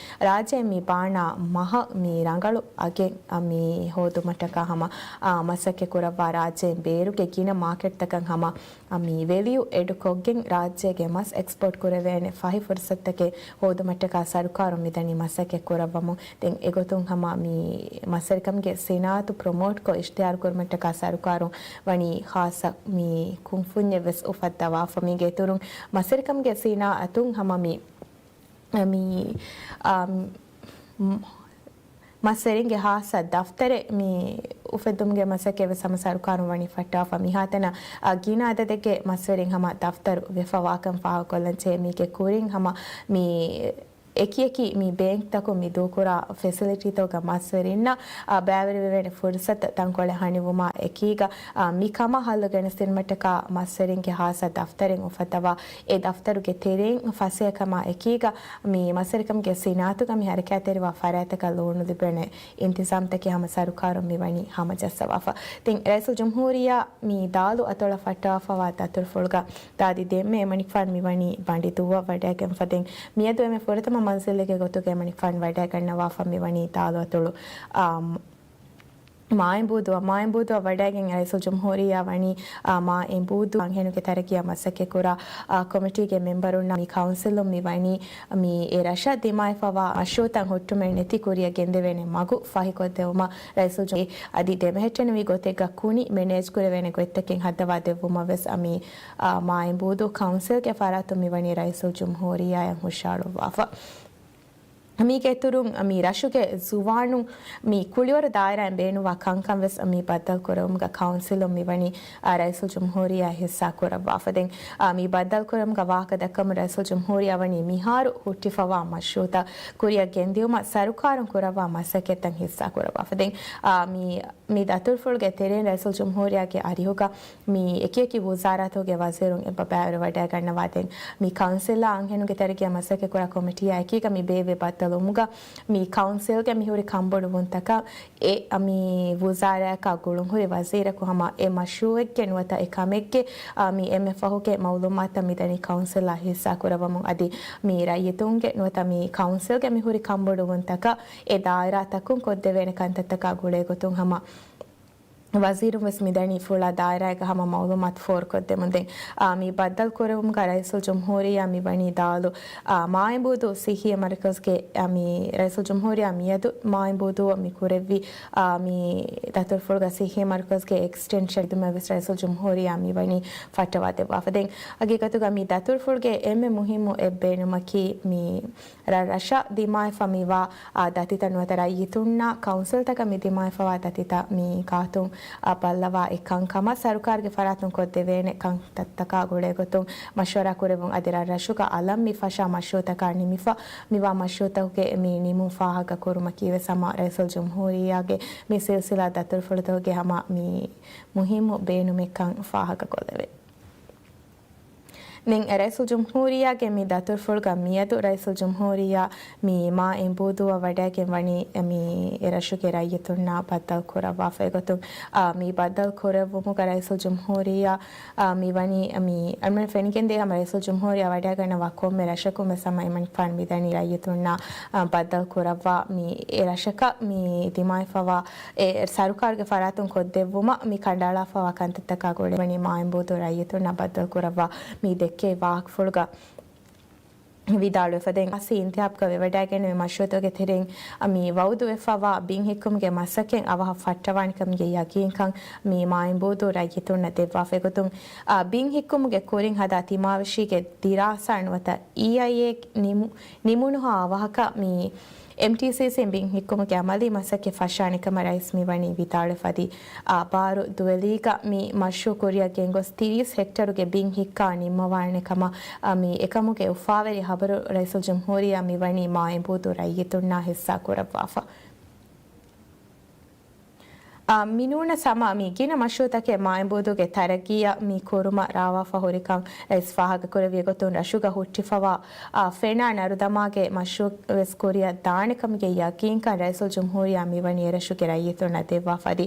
ރާއްޖެ މި ބާނާ މަހަށް މި ރަނގަޅު އަގެއް އާ، މި ހޯދުމަށްޓަކާ ހަމަ އާ، މަސައްކަތް ކުރައްވާ. ރާއްޖޭން ބޭރުގެ ގިނަ މާކެޓްތަކަށް ހަމަ އާ، މި ވެލިއު އެޑު ކޮށްގެން ރާއްޖޭގެ މަސް އެކްސްޕޯޓް ކުރެވޭނެ ފަހި ފުރުސަތުތަކެއް ހޯދުމަށްޓަކާ ސަރުކާރުން މިދަނީ މަސައްކަތް ކުރައްވަމުން. ދެން އެގޮތުން ހަމަ މި މަސްވެރިކަމުގެ ސިނާއަތު ޕްރޮމޯޓްކޮށް އިޝްތިހާރު ކުރުމަށްޓަކާ ސަރުކާރުން ވަނީ ޚާއްޞަ މި ކުންފުންޏެއް ވެސް އުފައްދަވާފަ. މީގެ އިތުރުން މަސްވެރިކަމުގެ ސިނާއަތުން ހަމަ މި، މި، އާ، މް، މަސްވެރިންގެ ޚާއްޞަ ދަފްތަރެއް މި އުފެއްދުމުގެ މަސައްކަތް ވެސް ހަމަ ސަރުކާރުން ވަނީ ފައްޓާފަ. މިހާތަނަށް އާ، ގިނަ އަދަދެއްގެ މަސްވެރިން ހަމަ ދަފްތަރު ވެފަވާކަން ފާހަގަކޮށްލަން ޖެހޭ. މީގެ ކުރިން ހަމަ މި އެކިއެކި މި ބޭންކްތަކުން މި ދޫކުރާ ފެސިލިޓީތަކުގަ މަސްވެރިންނަށް އާ، ބައިވެރިވެވޭނެ ފުރުސަތު ތަންކޮޅެއް ހަނިވުމާ އެކީގަ، އާ، މި ކަމަށް ހައްލު ގެނެސްދިނުމަށްޓަކާ މަސްވެރިންގެ ޚާއްޞަ ދަފްތަރެއް އުފައްދަވާ. އެ ދަފްތަރުގެ ތެރެއިން ފަސޭހަކަމާ އެކީގަ، މި މަސްވެރިކަމުގެ ސިނާއަތުގަ މި ހަރަކާތްތެރިވާ ފަރާތްތަކަށް ލޯނު ލިބޭނެ އިންތިޒާމްތަކެއް ހަމަ ސަރުކާރުން މިވަނީ ހަމަޖައްސަވާފަ. ދެން ރައީސުލްޖުމްހޫރިއްޔާ މި ދާލު އަތޮޅަށް ފައްޓަވާފަވާ ދަތުރުފުޅުގަ ދާދި ދެންމެ އެމަނިކުފާނު މިވަނީ ބަނޑި ދުއްވަށް ވަޑައިގެންފަ. ދެން މިއަދު އެންމެ ފުރަތަމަ މަންޒިލެއްގެ ގޮތުގަ އެމަނިކުފާނު ވަޑައިގަންނަވާފަ މިވަނީ ދާލު އަތޮޅު، އާ، މާއިނބޫދޫ، މާއިނބޫދޫއަށް ވަޑައިގެން ރައީސުލްޖުމްހޫރިއްޔާ ވަނީ، އާ، މާއިނބޫދޫ އަންހެނުންގެ ތަރައްގީއަށް މަސައްކަތްކުރާ، އާ، ކޮމިޓީގެ މެމްބަރުންނާ މި ކައުންސިލުން މިވަނީ މި އެ ރަށަށް ދިމާވެފަވާ މަޝްރޫއުތައް ހުއްޓުމެއް ނެތި ކުރިއަށް ގެންދެވޭނެ މަގު ފަހިކޮށްދެވުމަށް ރައީސުލްޖުމް-، އަދި ދެމެހެއްޓެނިވި ގޮތެއްގަ ކުނި މެނޭޖްކުރެވޭނެ ގޮތްތަކެއް ހައްދަވާ ދެއްވުމަށް ވެސް އަ، މި، އާ، މާއިނބޫދޫ ކައުންސިލްގެ ފަރާތުން މިވަނީ ރައީސުލްޖުމްހޫރިއްޔާއަށް ހުށަހަޅުއްވާފަ. މީގެ އިތުރުން މި ރަށުގެ ޒުވާނުން މި ކުޅިވަރު ދާއިރާއިން ބޭނުންވާ ކަންކަން ވެސް މި ބައްދަލު ކުރެވުމުގަ ކައުންސިލުން މިވަނީ، އާ، ރައީސުލްޖުމްހޫރިއްޔާ ހިއްސާ ކުރައްވާފަ. ދެން، އާ، މި ބައްދަލު ކުރުމުގަ ވާހަކަ ދައްކަމުން ރައީސުލްޖުމްހޫރިއްޔާ ވަނީ މިހާރު ހުއްޓިފަވާ މަޝްރޫއުތައް ކުރިއަށް ގެންދިއުމަށް ސަރުކާރުން ކުރައްވާ މަސައްކަތްތައް ހިއްސާ ކުރައްވާފަ. ދެން، އާ، މި މި ދަތުރުފުޅުގެ ތެރެއިން ރައީސުލްޖުމްހޫރިއްޔާގެ އަރިހުގަ މި އެކިއެކި ވުޒާރާތަކުގެ ވަޒީރުން އެބަ ބައިވެރިވަޑައިގަންނަވާ. ދެން މި ކައުންސިލާ އަންހެނުންގެ ތަރައްގީއަށް މަސައްކަތްކުރާ ކޮމިޓީއާ އެކީގަ މި ބޭއްވި ބައްދަލުވުމުގަ މި ކައުންސިލްގެ މިހުރި ކަންބޮޑުވުންތަކަށް އެ މި ވުޒާރާއަކާ ގުޅުންހުރި ވަޒީރަކު ހަމަ އެ މަޝްރޫއެއްގެ ނުވަތަ އެ ކަމެއްގެ، އާ، މި އެންމެ ފަހުގެ މައުލޫމާތުތައް މިދަނީ ކައުންސިލާ ހިއްސާކުރައްވަމުން. އަދި މި ރައްޔިތުންގެ ނުވަތަ މި ކައުންސިލްގެ މިހުރި ކަންބޮޑުވުންތަކަށް އެ ދާއިރާތަކުން ކޮށްދެވޭނެ ކަންތައްތަކާ ގުޅޭގޮތުން ހަމަ ވަޒީރުން ވެސް މިދަނީ ފުޅާ ދާއިރާއެއްގަ ހަމަ މައުލޫމާތު ފޯރުކޮށްދެމުން. ދެން، އާ، މި ބައްދަލު ކުރެވުމުގަ ރައީސުލްޖުމްހޫރިއްޔާ މިވަނީ ދާލު، އާ، މާއިނބޫދޫ ސިއްހީ މަރުކަޒްގެ، އާ، މި ރައީސުލްޖުމްހޫރިއްޔާ މިއަދު މާއިނބޫދޫއަށް މި ކުރެއްވި، އާ، މި ދަތުރުފުޅުގަ ސިއްހީ މަރުކަޒްގެ އެކްސްޓެންޝަން ދިއުމަށް ވެސް ރައީސުލްޖުމްހޫރިއްޔާ މިވަނީ ފައްޓަވާ ދެއްވާފަ. ދެން ހަގީގަތުގަ މި ދަތުރުފުޅުގެ އެންމެ މުހިއްމު އެއް ބޭނުމަކީ މި ރަށްރަށަށް ދިމާވެފަ މިވާ، އާ، ދަތިތައް ނުވަތަ ރައްޔިތުންނާ ކައުންސިލްތަކަށް މި ދިމާވެފަވާ ދަތިތައް މި ގާތުން، އާ، ބައްލަވާ އެއްކަންކަމަށް ސަރުކާރުގެ ފަރާތުން ކޮށްދެވޭނެ ކަންތައްތަކާ ގުޅޭގޮތުން މަޝްވަރާ ކުރެވުން. އަދި ރަށްރަށުގަ އަލަށް މި ފަށާ މަޝްރޫއުތަކާ ނިމިފަ މިވާ މަޝްރޫއުތަކުގެ މި ނިމުން ފާހަގަ ކުރުމަކީ ވެސް ހަމަ ރައީސުލްޖުމްހޫރިއްޔާގެ މި ސިލްސިލާ ދަތުރުފުޅުތަކުގެ ހަމަ މި މުހިއްމު ބޭނުމެއްކަން ފާހަގަކޮށްލެވޭ. ދެން ރައީސުލްޖުމްހޫރިއްޔާގެ މި ދަތުރުފުޅުގަ މިއަދު ރައީސުލްޖުމްހޫރިއްޔާ މި މާއިނބޫދޫއަށް ވަޑައިގެން ވަނީ މި އެ ރަށުގެ ރައްޔިތުންނާ ބައްދަލު ކުރައްވާފައިގޮތުން، އާ، މި ބައްދަލު ކުރެއްވުމުގަ ރައީސުލްޖުމްހޫރިއްޔާ، އާ، މި ވަނީ މި އަންމެން ފެނިގެންދޭ ހަމަ ރައީސުލްޖުމްހޫރިއްޔާ ވަޑައިގަންނަވާ ކޮންމެ ރަށަކުން ވެސް ހަމަ އެމަނިކުފާނު މިދަނީ ރައްޔިތުންނާ، އާ، ބައްދަލު ކުރައްވާ މި އެ ރަށަކަށް މި ދިމާވެފަވާ އެ ސަރުކާރުގެ ފަރާތުން ކޮށްދެއްވުމަށް މި ކަނޑައަޅާފަވާ ކަންތައްތަކާ ގުޅިވަނީ މާއިނބޫދޫ ރައްޔިތުންނާ ބައްދަލު ކުރައްވާ މި ދެއްކެވި ވާހަކަފުޅުގަ ވިދާޅުވެފަ. ދެން ރިޔާސީ އިންތިހާބުގަ ވެވަޑައިގެންނެވި މަޝްރޫއުތަކުގެ ތެރެއިން މި ވައުދުވެފަވާ ބިން ހިއްކުމުގެ މަސައްކަތް އަވަހަށް ފައްޓަވާނެ ކަމުގެ ޔަގީންކަން މި މާއިނބޫދޫ ރައްޔިތުންނަށް ދެއްވާފައިގޮތުން، އާ، ބިން ހިއްކުމުގެ ކުރިން ހަދާ ތިމާވެށީގެ ދިރާސާ ނުވަތަ އީއައިއޭ ނިމު-، ނިމުނުހާ އަވަހަކަށް މި އެމްޓީސީސީ ބިން ހިއްކުމުގެ އަމަލީ މަސައްކަތް ފަށާނެ ކަމަށް ރައީސް މިވަނީ ވިދާޅުވެފަ. އަދި، އާ، ބާރު ދުވެލީގަ މި މަޝްރޫއު ކުރިއަށް ގެންގޮސް ތިރީސް ހެކްޓަރުގެ ބިން ހިއްކާ ނިންމަވާނެ ކަމަށް، އާ، މި އެކަމުގެ އުފާވެރި ހަބަރު ރައީސުލްޖުމްހޫރިއްޔާ މިވަނީ މާއިނބޫދޫ ރައްޔިތުންނާ ހިއްސާ ކުރައްވާފަ. އާ، މިނޫނަސް ހަމަ މި ގިނަ މަޝްރޫއުތަކެއް މާއިނބޫދޫގެ ތަރައްގީއަށް މި ކުރުމަށް ރާވާފަ ހުރިކަން ރައީސް ފާހަގަކުރެއްވި ގޮތުން، ރަށުގަ ހުއްޓިފަވާ، އާ، ފެނާ ނަރުދަމާގެ މަޝްރޫއު ވެސް ކުރިއަށް ދާނެ ކަމުގެ ޔަގީންކަން ރައީސުލްޖުމްހޫރިއްޔާ މިވަނީ އެރަށުގެ ރައްޔިތުންނަށް ދެއްވާފަ އަދި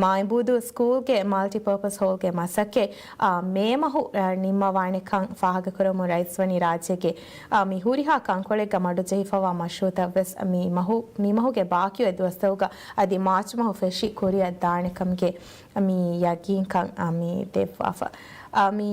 މާއިނބޫދޫ ސްކޫލްގެ މަލްޓިޕާޕަސް ހޯލްގެ މަސައްކަތް، އާ، މޭ މަހު، އާ، ނިންމަވާނެކަން ފާހަގަކުރަމުން ރައީސް ވަނީ ރާއްޖޭގެ، އާ، މި ހުރިހާ ކަންކޮޅެއްގަ މަޑުޖެހިފަވާ މަޝްރޫއުތައް ވެސް މި މަހު، މި މަހުގެ ބާކީ އޮތް ދުވަސްތަކުގަ އަދި މާޗް މަހު ފެށި ކުރިއަށް ދާނެ ކަމުގެ މި ޔަގީންކަން، އާ، މި ދެއްވާފަ. އާ، މި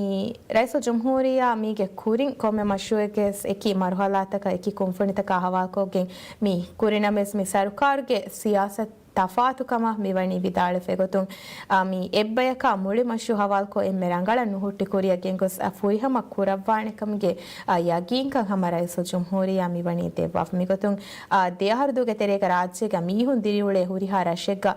ރައީސުލްޖުމްހޫރިއްޔާ މީގެ ކުރިން ކޮންމެ މަޝްރޫއެއްގެ ވެސް އެކި މަރުހަލާތަކަށް އެކި ކުންފުނިތަކާ ހަވާލުކޮށްގެން މި ކުރިނަމަވެސް މި ސަރުކާރުގެ ސިޔާސަތު ތަފާތުކަމަށް މިވަނީ ވިދާޅުވެފަ އެގޮތުން، އާ، މި އެއްބަޔަކާ މުޅި މަޝްރޫއު ހަވާލުކޮށް އެންމެ ރަނގަޅަށް ނުހުއްޓި ކުރިއަށް ގެންގޮސް، އާ، ފުރިހަމަ ކުރައްވާނެ ކަމުގެ، އާ، ޔަގީންކަން ހަމަ ރައީސުލްޖުމްހޫރިއްޔާ މިވަނީ ދެއްވާފަ. މިގޮތުން، އާ، ދެ އަހަރު ދުވަހުގެ ތެރޭގަ ރާއްޖޭގަ މީހުން ދިރިއުޅޭ ހުރިހާ ރަށެއްގަ،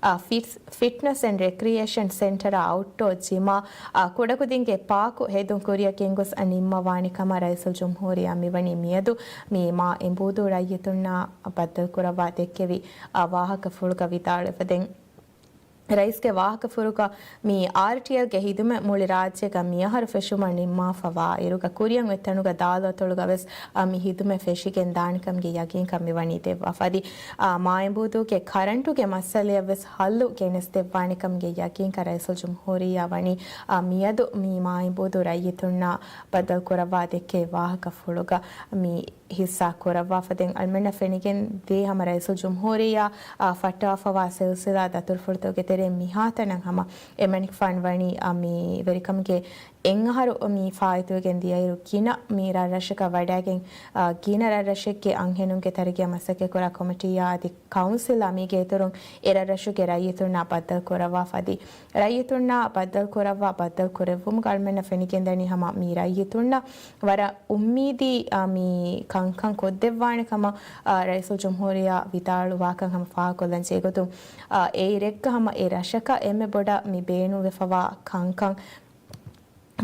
އާ، ފިޓް-، ފިޓްނަސް އެންޑް ރެކްރިއޭޝަން ސެންޓަރ، އައުޓްޑޯ ޖިމް، އާ، ކުޑަކުދިންގެ ޕާކު ހެދުން ކުރިއަށް ގެންގޮސް ނިންމަވާނެ ކަމަށް ރައީސުލްޖުމްހޫރިއްޔާ މިވަނީ މިއަދު މި މާއިނބޫދޫ ރައްޔިތުންނާ ބައްދަލުކުރައްވާ ދެއްކެވި، އާ، ވާހަކަފުޅުގަ ވިދާޅުވެފަ. ދެން ރައީސްގެ ވާހަކަފުޅުގަ މި އާރްޓީއެލްގެ ހިދުމަތް މުޅި ރާއްޖޭގަ މިއަހަރު ފެށުމަށް ނިންމާފަވާ އިރުގަ ކުރިއަށް އޮތް ތަނުގަ ދާލު އަތޮޅުގަ ވެސް، އާ، މި ހިދުމަތް ފެށިގެން ދާނެ ކަމުގެ ޔަގީންކަން މިވަނީ ދެއްވާފަ. އަދި، އާ، މާއިނބޫދޫގެ ކަރަންޓުގެ މައްސަލަޔަށް ވެސް ހައްލު ގެނެސްދެއްވާނެ ކަމުގެ ޔަގީންކަން ރައީސުލްޖުމްހޫރިއްޔާ ވަނީ، އާ، މިއަދު މި މާއިނބޫދޫ ރައްޔިތުންނާ ބައްދަލުކުރައްވާ ދެއްކެވި ވާހަކަފުޅުގަ މި ހިއްސާ ކުރައްވާފަ. ދެން އަޅުމެންނަށް ފެނިގެން ދޭ ހަމަ ރައީސުލްޖުމްހޫރިއްޔާ، އާ، ފައްޓަވާފަވާ ސިލްސިލާ ދަތުރުފުޅުތަކުގެ ތެރެއިން މިހާތަނަށް ހަމަ އެމަނިކުފާނު ވަނީ، އާ، މި ވެރިކަމުގެ އެއްއަހަރު މި ފާއިތުވެގެން ދިޔައިރު ގިނަ މި ރަށްރަށަކަށް ވަޑައިގެން، އާ، ގިނަ ރަށްރަށެއްގެ އަންހެނުންގެ ތަރައްގީއަށް މަސައްކަތްކުރާ ކޮމިޓީއާ އަދި ކައުންސިލާ މީގެ އިތުރުން އެ ރަށްރަށުގެ ރައްޔިތުންނާ ބައްދަލު ކުރައްވާފަ އަދި ރައްޔިތުންނާ ބައްދަލު ކުރައްވާ ބައްދަލު ކުރެއްވުމުގަ އަޅުމެންނަށް ފެނިގެންދަނީ ހަމަ މި ރައްޔިތުންނަށް ވަރަށް އުއްމީދީ، އާ، މި ކަންކަން ކޮށްދެއްވާނެ ކަމަށް، އާ، ރައީސުލްޖުމްހޫރިއްޔާ ވިދާޅުވާކަން ހަމަ ފާހަގަކޮށްލަން ޖެހިގޮތުން، އާ، އެއިރެއްގަ ހަމަ އެ ރަށަކަށް އެންމެ ބޮޑަށް މި ބޭނުންވެފަވާ ކަންކަން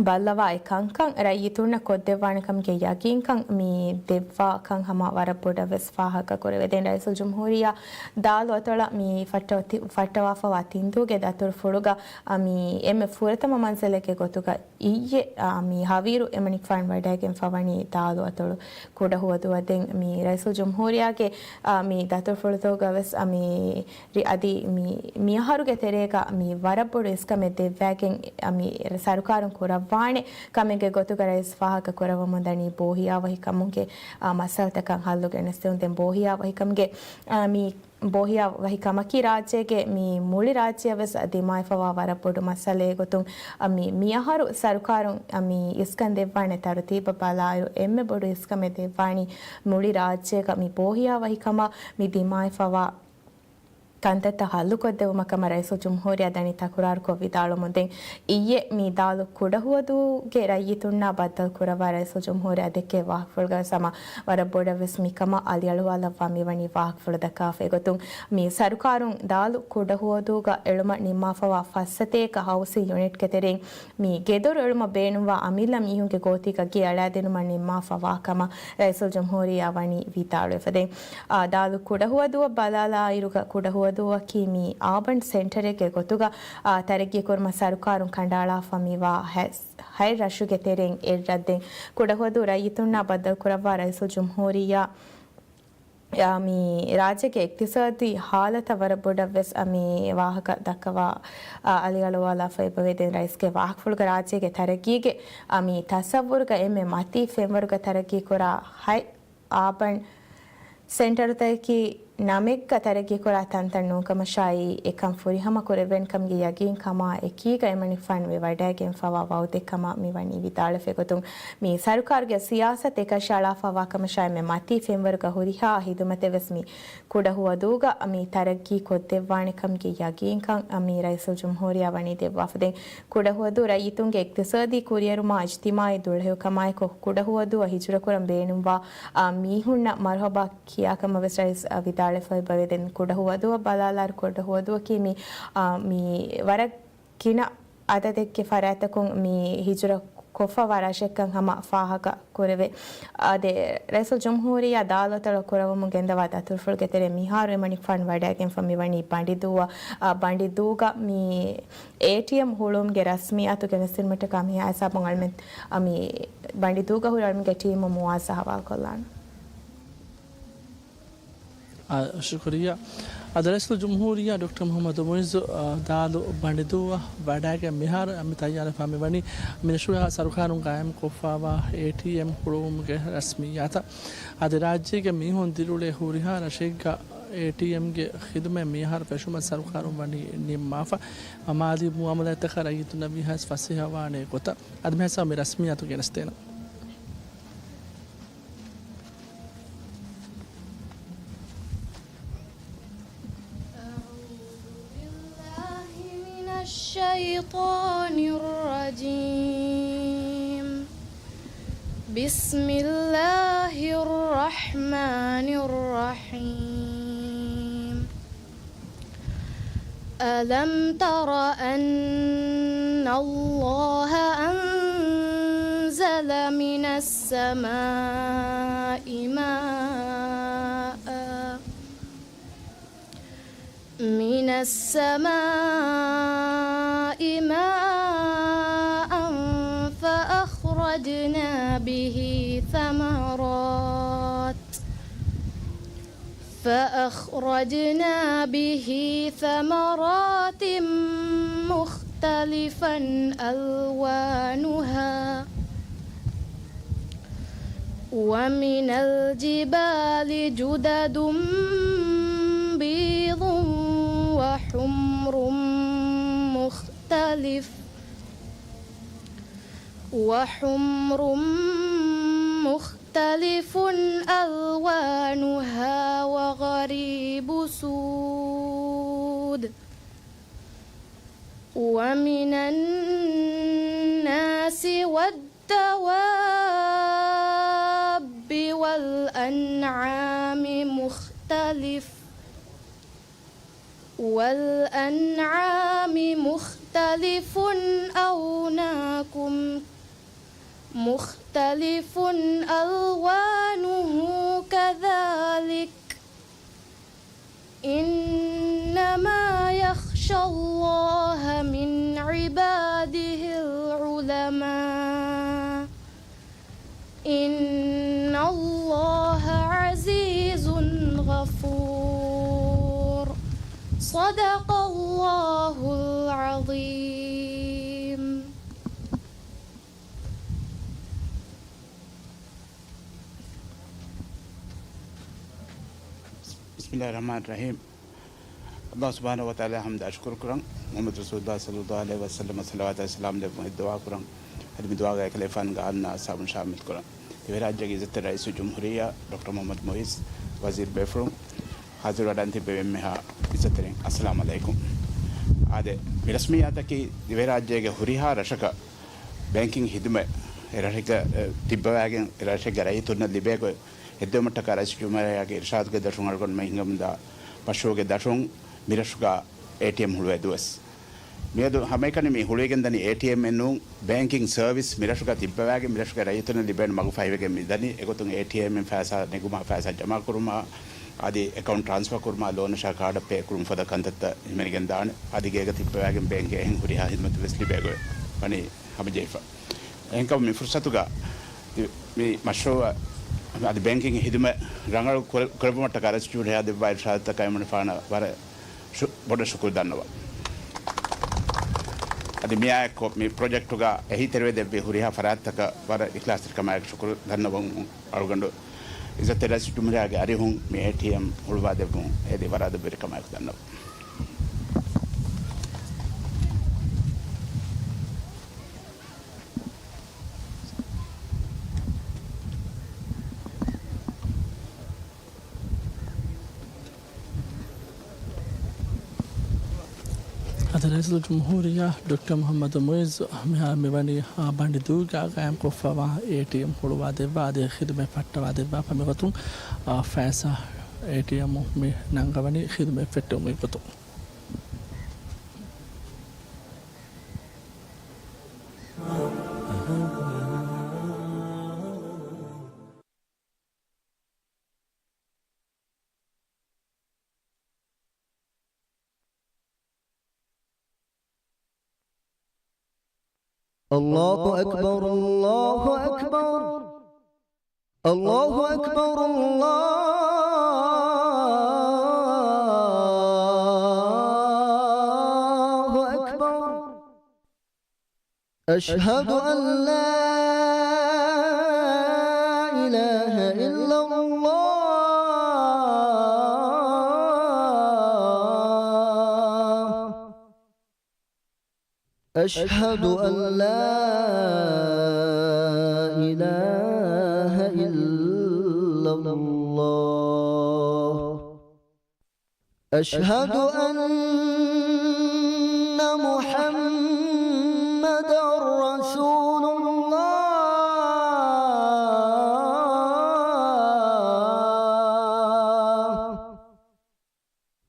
ބައްލަވާ އެ ކަންކަން ރައްޔިތުންނަށް ކޮށްދެއްވާނެ ކަމުގެ ޔަގީންކަން މި ދެއްވާ ކަން ހަމަ ވަރަށް ބޮޑަށް ވެސް ފާހަގަކުރެވޭ. ދެން ރައީސުލްޖުމްހޫރިއްޔާ ދާލު އަތޮޅަށް މި ފައްޓަވަ-، ފައްޓަވާފަވާ ތިންދޫގެ ދަތުރުފުޅުގަ، އާ، މި އެންމެ ފުރަތަމަ މަންޒިލެއްގެ ގޮތުގަ އިއްޔެ، އާ، މި ހަވީރު އެމަނިކުފާނު ވަޑައިގެންފަވަނީ ދާލު އަތޮޅު ކުޑަހުވަދުއަށް. ދެން މި ރައީސުލްޖުމްހޫރިއްޔާގެ، އާ، މި ދަތުރުފުޅުތަކުގަ ވެސް، އާ، މި ރި-، އަދި މި، މިއަހަރުގެ ތެރޭގަ މި ވަރަށް ބޮޑު އިސްކަމެއް ދެއްވައިގެން، އަ، މި ސަރުކާރުން ކުރައްވާނެ ކަމެއްގެ ގޮތުގަ ރައީސް ފާހަގަ ކުރައްވަމުން ދަނީ ބޯހިޔާވަހިކަމުގެ، އަ، މައްސަލަތަކަށް ހައްލު ގެނެސްދެވުން. ދެން ބޯހިޔާވަހިކަމުގެ، އަ، މި ބޯހިޔާވަހިކަމަކީ ރާއްޖޭގެ މި މުޅި ރާއްޖެއަށް ވެސް ދިމާވެފަވާ ވަރަށް ބޮޑު މައްސަލައެއް ގޮތުން، އަ، މި، މިއަހަރު ސަރުކާރުން، އަ، މި އިސްކަން ދެއްވާނެ ތަރުތީބަށް ބަލާއިރު، އެންމެ ބޮޑު އިސްކަމެއް ދެއްވާނީ މުޅި ރާއްޖޭގަ މި ބޯހިޔާވަހިކަމަށް މި ދިމާވެފަވާ ކަންތައްތައް ހައްލުކޮށްދެއްވުމަށް ކަމަށް ރައީސުލްޖުމްހޫރިއްޔާ ދަނީ ތަކުރާރުކޮށް ވިދާޅުވަމުން. ދެން އިއްޔެ މި ދާލު ކުޑަހުވަދޫގެ ރައްޔިތުންނާ ބައްދަލު ކުރައްވާ ރައީސުލްޖުމްހޫރިއްޔާ ދެއްކޭ ވާހަކަފުޅުގަވެސް ހަމަ ވަރަށް ބޮޑަށް ވެސް މިކަމަށް އަލިއަޅުވާލައްވާ މިވަނީ ވާހަކަފުޅު ދައްކާފަ. އެގޮތުން މި ސަރުކާރުން ދާލު ކުޑަހުވަދޫގަ އެޅުމަށް ނިންމާފަވާ ފައްސަތޭކަ ހައުސިން ޔުނިޓްގެ ތެރެއިން މި ގެދޮރު އެޅުމަށް ބޭނުންވާ އަމިއްލަ މީހުންގެ ގޯތީގަ ގެ އަޅާދިނުމަށް ނިންމާފަވާ ކަމަށް ރައީސުލްޖުމްހޫރިއްޔާ ވަނީ ވިދާޅުވެފަ. ދެން، އާ، ދާލު ކުޑަހުވަދޫއަށް ބަލާލާއިރުގަ ކުޑަހުވަދޫއަކީ މި އާބަން ސެންޓަރެއްގެ ގޮތުގަ، އާ، ތަރައްގީކުރުމަށް ސަރުކާރުން ކަނޑައަޅާފަ މިވާ ހަ-، ހަތް ރަށުގެ ތެރެއިން އެއް ރަށް. ދެން ކުޑަހުވަދޫ ރައްޔިތުންނާ ބައްދަލުކުރައްވާ ރައީސުލްޖުމްހޫރިއްޔާ އާ، މި ރާއްޖޭގެ އިޤްތިޞާދީ ހާލަތަށް ވަރަށް ބޮޑަށް ވެސް، އާ، މި ވާހަކަ ދައްކަވާ، އާ، އަލިއަޅުވާލާފަ އެބަވޭ. ދެން ރައީސްގެ ވާހަކަފުޅުގަ ރާއްޖޭގެ ތަރައްގީގެ، އާ، މި ތަޞައްވުރުގަ އެންމެ މަތީ ފެންވަރުގަ ތަރައްގީކުރާ ހަތް އާބަން ސެންޓަރުތަކަކީ ނަމެއްގަ ތަރައްގީކުރާ ތަންތަން ނޫންކަމަށާއި، އެކަން ފުރިހަމަ ކުރެވޭނެ ކަމުގެ ޔަގީން ކަމާ އެކީގަ އެމަނިކުފާނު މި ވަޑައިގެންފަވާ ވައުދެއް ކަމަށް މި ވަނީ ވިދާޅުވެފަ. އެގޮތުން މި ސަރުކާރުގެ ސިޔާސަތު އެކަށައަޅާފަވާ ކަމަށާއި، އެންމެ މަތީ ފެންވަރުގަ ހުރިހާ ހިދުމަތެއް ވެސް މި ކުޑަހުވަދޫގަ މި ތަރައްގީ ކޮށްދެއްވާނެ ކަމުގެ ޔަގީންކަން މި ރައީސުލްޖުމްހޫރިއްޔާ ވަނީ ދެއްވާފަ. ދެން ކުޑަހުވަދޫ ރައްޔިތުންގެ އިޤްތިޞާދީ ކުރިއެރުމާ އިޖްތިމާޢީ ދުޅަހެޔޮކަމާއެކު، ކުޑަހުވަދޫއަށް ހިޖުރަކުރަން ބޭނުންވާ، އާ، މީހުންނަށް މަރުޙަބާ ކިޔާކަމަށް ވެސް ރައީސް، އާ، ވިދާޅުވެފައި އެބަވޭ. ދެން ކުޑަހުވަދޫއަށް ބަލާލާއިރު، ކުޑަހުވަދޫއަކީ މި، އާ، މި ވަރަށް ގިނަ އަދަދެއްގެ ފަރާތަކުން މި ހިޖުރަ ކޮށްފަވާ ރަށެއްކަން ހަމަ ފާހަގަ ކުރެވޭ. އާދެ، ރައީސުލްޖުމްހޫރިއްޔާ ދާލޯތަޅު ކުރައްވަމުން ގެންދަވާ ދަތުރުފުޅުގެ ތެރޭ މިހާރު އެމަނިކުފާނު ވަޑައިގެންފަ މިވަނީ ބަނޑިދޫއަށް. އާ، ބަނޑިދޫގަ މި އޭޓީއެމް ހުޅުވުމުގެ ރަސްމިއްޔާތު ގެނެސްދިނުމަށްޓަކާ މިހާ ހިސާބުން އަޅުމެން، އާ، މި ބަނޑިދޫގަ ހުރި އަޅުމެންގެ ޓީމު މުވާޒް އަހުވާލުކޮށްލާނަން. އާ، ޝުކުރިއްޔާ. އާދެ، ރައީސުލްޖުމްހޫރިއްޔާ ޑޮކްޓަރ މުޙައްމަދު މުޢިއްޒު، އާ، ދާލު ބަނޑިދޫއަށް ވަޑައިގެން މިހާރު މި ތައްޔާރުވެފަ މިވަނީ މިރަށުގަ ސަރުކާރުން ގާއިމްކޮށްފަވާ އޭޓީއެމް ހުޅުވުމުގެ ރަސްމިއްޔާތަށް. އާދެ، ރާއްޖޭގެ މީހުން ދިރިއުޅޭ ހުރިހާ ރަށެއްގަ އޭޓީއެމްގެ ޚިދުމަތް މިހާރު ފެށުމަށް ސަރުކާރުން ވަނީ ނިންމާފަ. މާލީ މުއާމަލާތްތަކަށް ރައްޔިތުންނަށް ވީހާވެސް ފަސޭހަވާނެ ގޮތަށް. އަދި މިހާ ހިސާބުން މި ރަސްމިއްޔާތު ގެނެސްދޭނަން. أعوذ بالله من الشيطان الرجيم. بسم الله الرحمن الرحيم. ألم تر أن الله أنزل من السماء ماء، من السماء ماء فأخرجنا به ثمرات، فأخرجنا به ثمرات مختلفا ألوانها، ومن الجبال جدد بيض وحمر مختلف، وحمر مختلف ألوانها وغريب سود، ومن الناس والدواب والأنعام مختلف، والأنعام مختلف أوناكم، مختلف ألوانه كذلك، إنما يخشى الله من عباده العلماء، إن الله عزيز غفور. صدق الله العظيم. بسم الله الرحمن الرحيم. ﷲ ސުބްޙާނަހޫ ވަތަޢާލާ ޙަމްދާ ޝުކުރު ކުރަން، މުޙައްމަދު ރަސޫލުﷲ ޞައްލަﷲ ޢަލައިހި ވަސައްލަމަށް ޞަލަވާތާ ސަލާމް ލެއްވުން އެއްދުޢާ ކުރަން. އަދި މި ދުޢާގައި އެކަލޭގެފާނުގެ އާލުންނާ އަޞްޙާބުން ޝާމިލް ކުރަން. ދިވެހިރާއްޖޭގެ ޢިއްޒަތްތެރި ރައީސުލްޖުމްހޫރިއްޔާ ޑޮކްޓަރ މުޙައްމަދު މުޢިއްޒު، ވަޒީރު ބޭފުޅުން، ޙާޟިރުވެވަޑައިގެން ތިއްބެވި އެންމެހާ ޢިއްޒަތްތެރިން، އައްސަލާމު ޢަލައިކުމް. އާދެ، މި ރަސްމިއްޔާތަކީ ދިވެހިރާއްޖޭގެ ހުރިހާ ރަށަކަށް ބޭންކިން ޚިދުމަތް އެ ރަށެއްގަ، އެ، ތިއްބަވާގެން އެ ރަށެއްގެ ރައްޔިތުންނަށް ލިބޭ ގޮތް ހެއްދެވުމަށްޓަކާ ރައީސުލްޖުމްހޫރިއްޔާގެ އިރުޝާދުގެ ދަށުން އަޅުގަނޑުމެން ހިންގަމުންދާ މަޝްރޫޢުގެ ދަށުން މިރަށުގަ އޭޓީއެމް ހުޅުވޭ ދުވަސް. މިއަދު ހަމައެކަނި މި ހުޅުވިގެން ދަނީ އޭޓީއެމްއެއް ނޫން، ބޭންކިން ސަރވިސް މިރަށުގަ ތިއްބަވާގެން މިރަށުގެ ރައްޔިތުންނަށް ލިބޭނެ މަގު ފަހިވެގެން މިދަނީ. އެގޮތުން އޭޓީއެމްއިން ފައިސާ ނެގުމާ، ފައިސާ ޖަމާކުރުމާ، އަދި އެކައުންޓް ޓްރާންސްފާ ކުރުމާ، ލޯނަށާ ކާޑަށް ޕޭ ކުރުމުގެ ފަދަ ކަންތައްތައް ހިމެނިގެން ދާނެ. އަދި ގޭގަ ތިއްބަވާގެން ބޭންކްގެ އެހެން ހުރިހާ ހިދުމަތު ވެސް ލިބޭ ގޮތް ވަނީ ހަމަޖެހިފަ. އެހެންކަމުން މި ފުރުސަތުގަ މި މަޝްރޫޢަށް އަދި ބޭންކިން ހިދުމަތް ރަނގަޅު ކުރެ-، ކުރެއްވުމަށްޓަކާ ރައީސުލްޖުމްހޫރިއްޔާ ދެއްވާ އިރުޝާދުތަކަށް އެމަނިކުފާނަށް ވަރަށް ޝު-، ބޮޑަށް ޝުކުރު ދަންނަވަން. އަދި މިއާއެއްކޮށް މި ޕްރޮޖެކްޓުގަ އެހީތެރިވެ ދެއްވި ހުރިހާ ފަރާތްތަކަށް ވަރަށް އިޚްލާޞްތެރިކަމާއެކު ޝުކުރު ދަންނަވަން. އަޅުގަނޑު އިއްޒަތްތެރި ރައީސުލްޖުމްހޫރިއްޔާގެ އަރިހުން މި އޭޓީއެމް ހުޅުވާ ދެއްވުން އޭދީ ވަރަށް އަދަބުވެރިކަމާއެކު ދަންނަވަން. އަދި ރައީސުލްޖުމްހޫރިއްޔާ ޑޮކްޓަރ މުޙައްމަދު މުޢިއްޒު މިހާރު މިވަނީ، އާ، ބަނޑިދޫގަ ގާއިމްކޮށްފަވާ އޭޓީއެމް ހުޅުވާ ދެއްވާ އަދި ޚިދުމަތް ފައްޓަވާ ދެއްވާފަ މިގޮތުން، އާ، ފައިސާ އޭޓީއެމް މި ނަންގަވަނީ ޚިދުމަތް ފެއްޓެވުމުގެ ގޮތުން. الله أكبر، الله أكبر، الله أكبر، الله أكبر. أشهد أن لا إله إلا الله. أشهد أن لا إله إلا الله. أشهد أن محمدا رسول الله.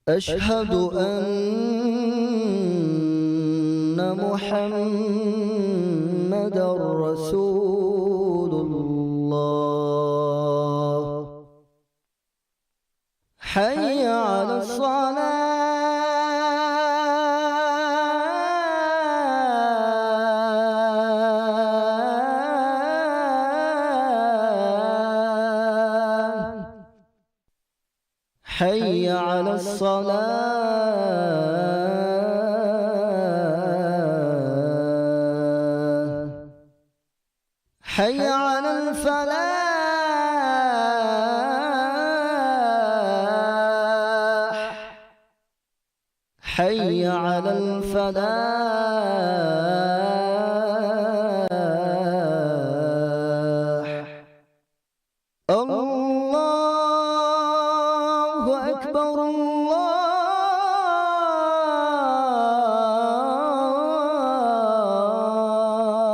أشهد أن محمدا رسول الله. حي على الصلاة. حي على الصلاة. حي على الفلاح. حي على الفلاح. الله أكبر،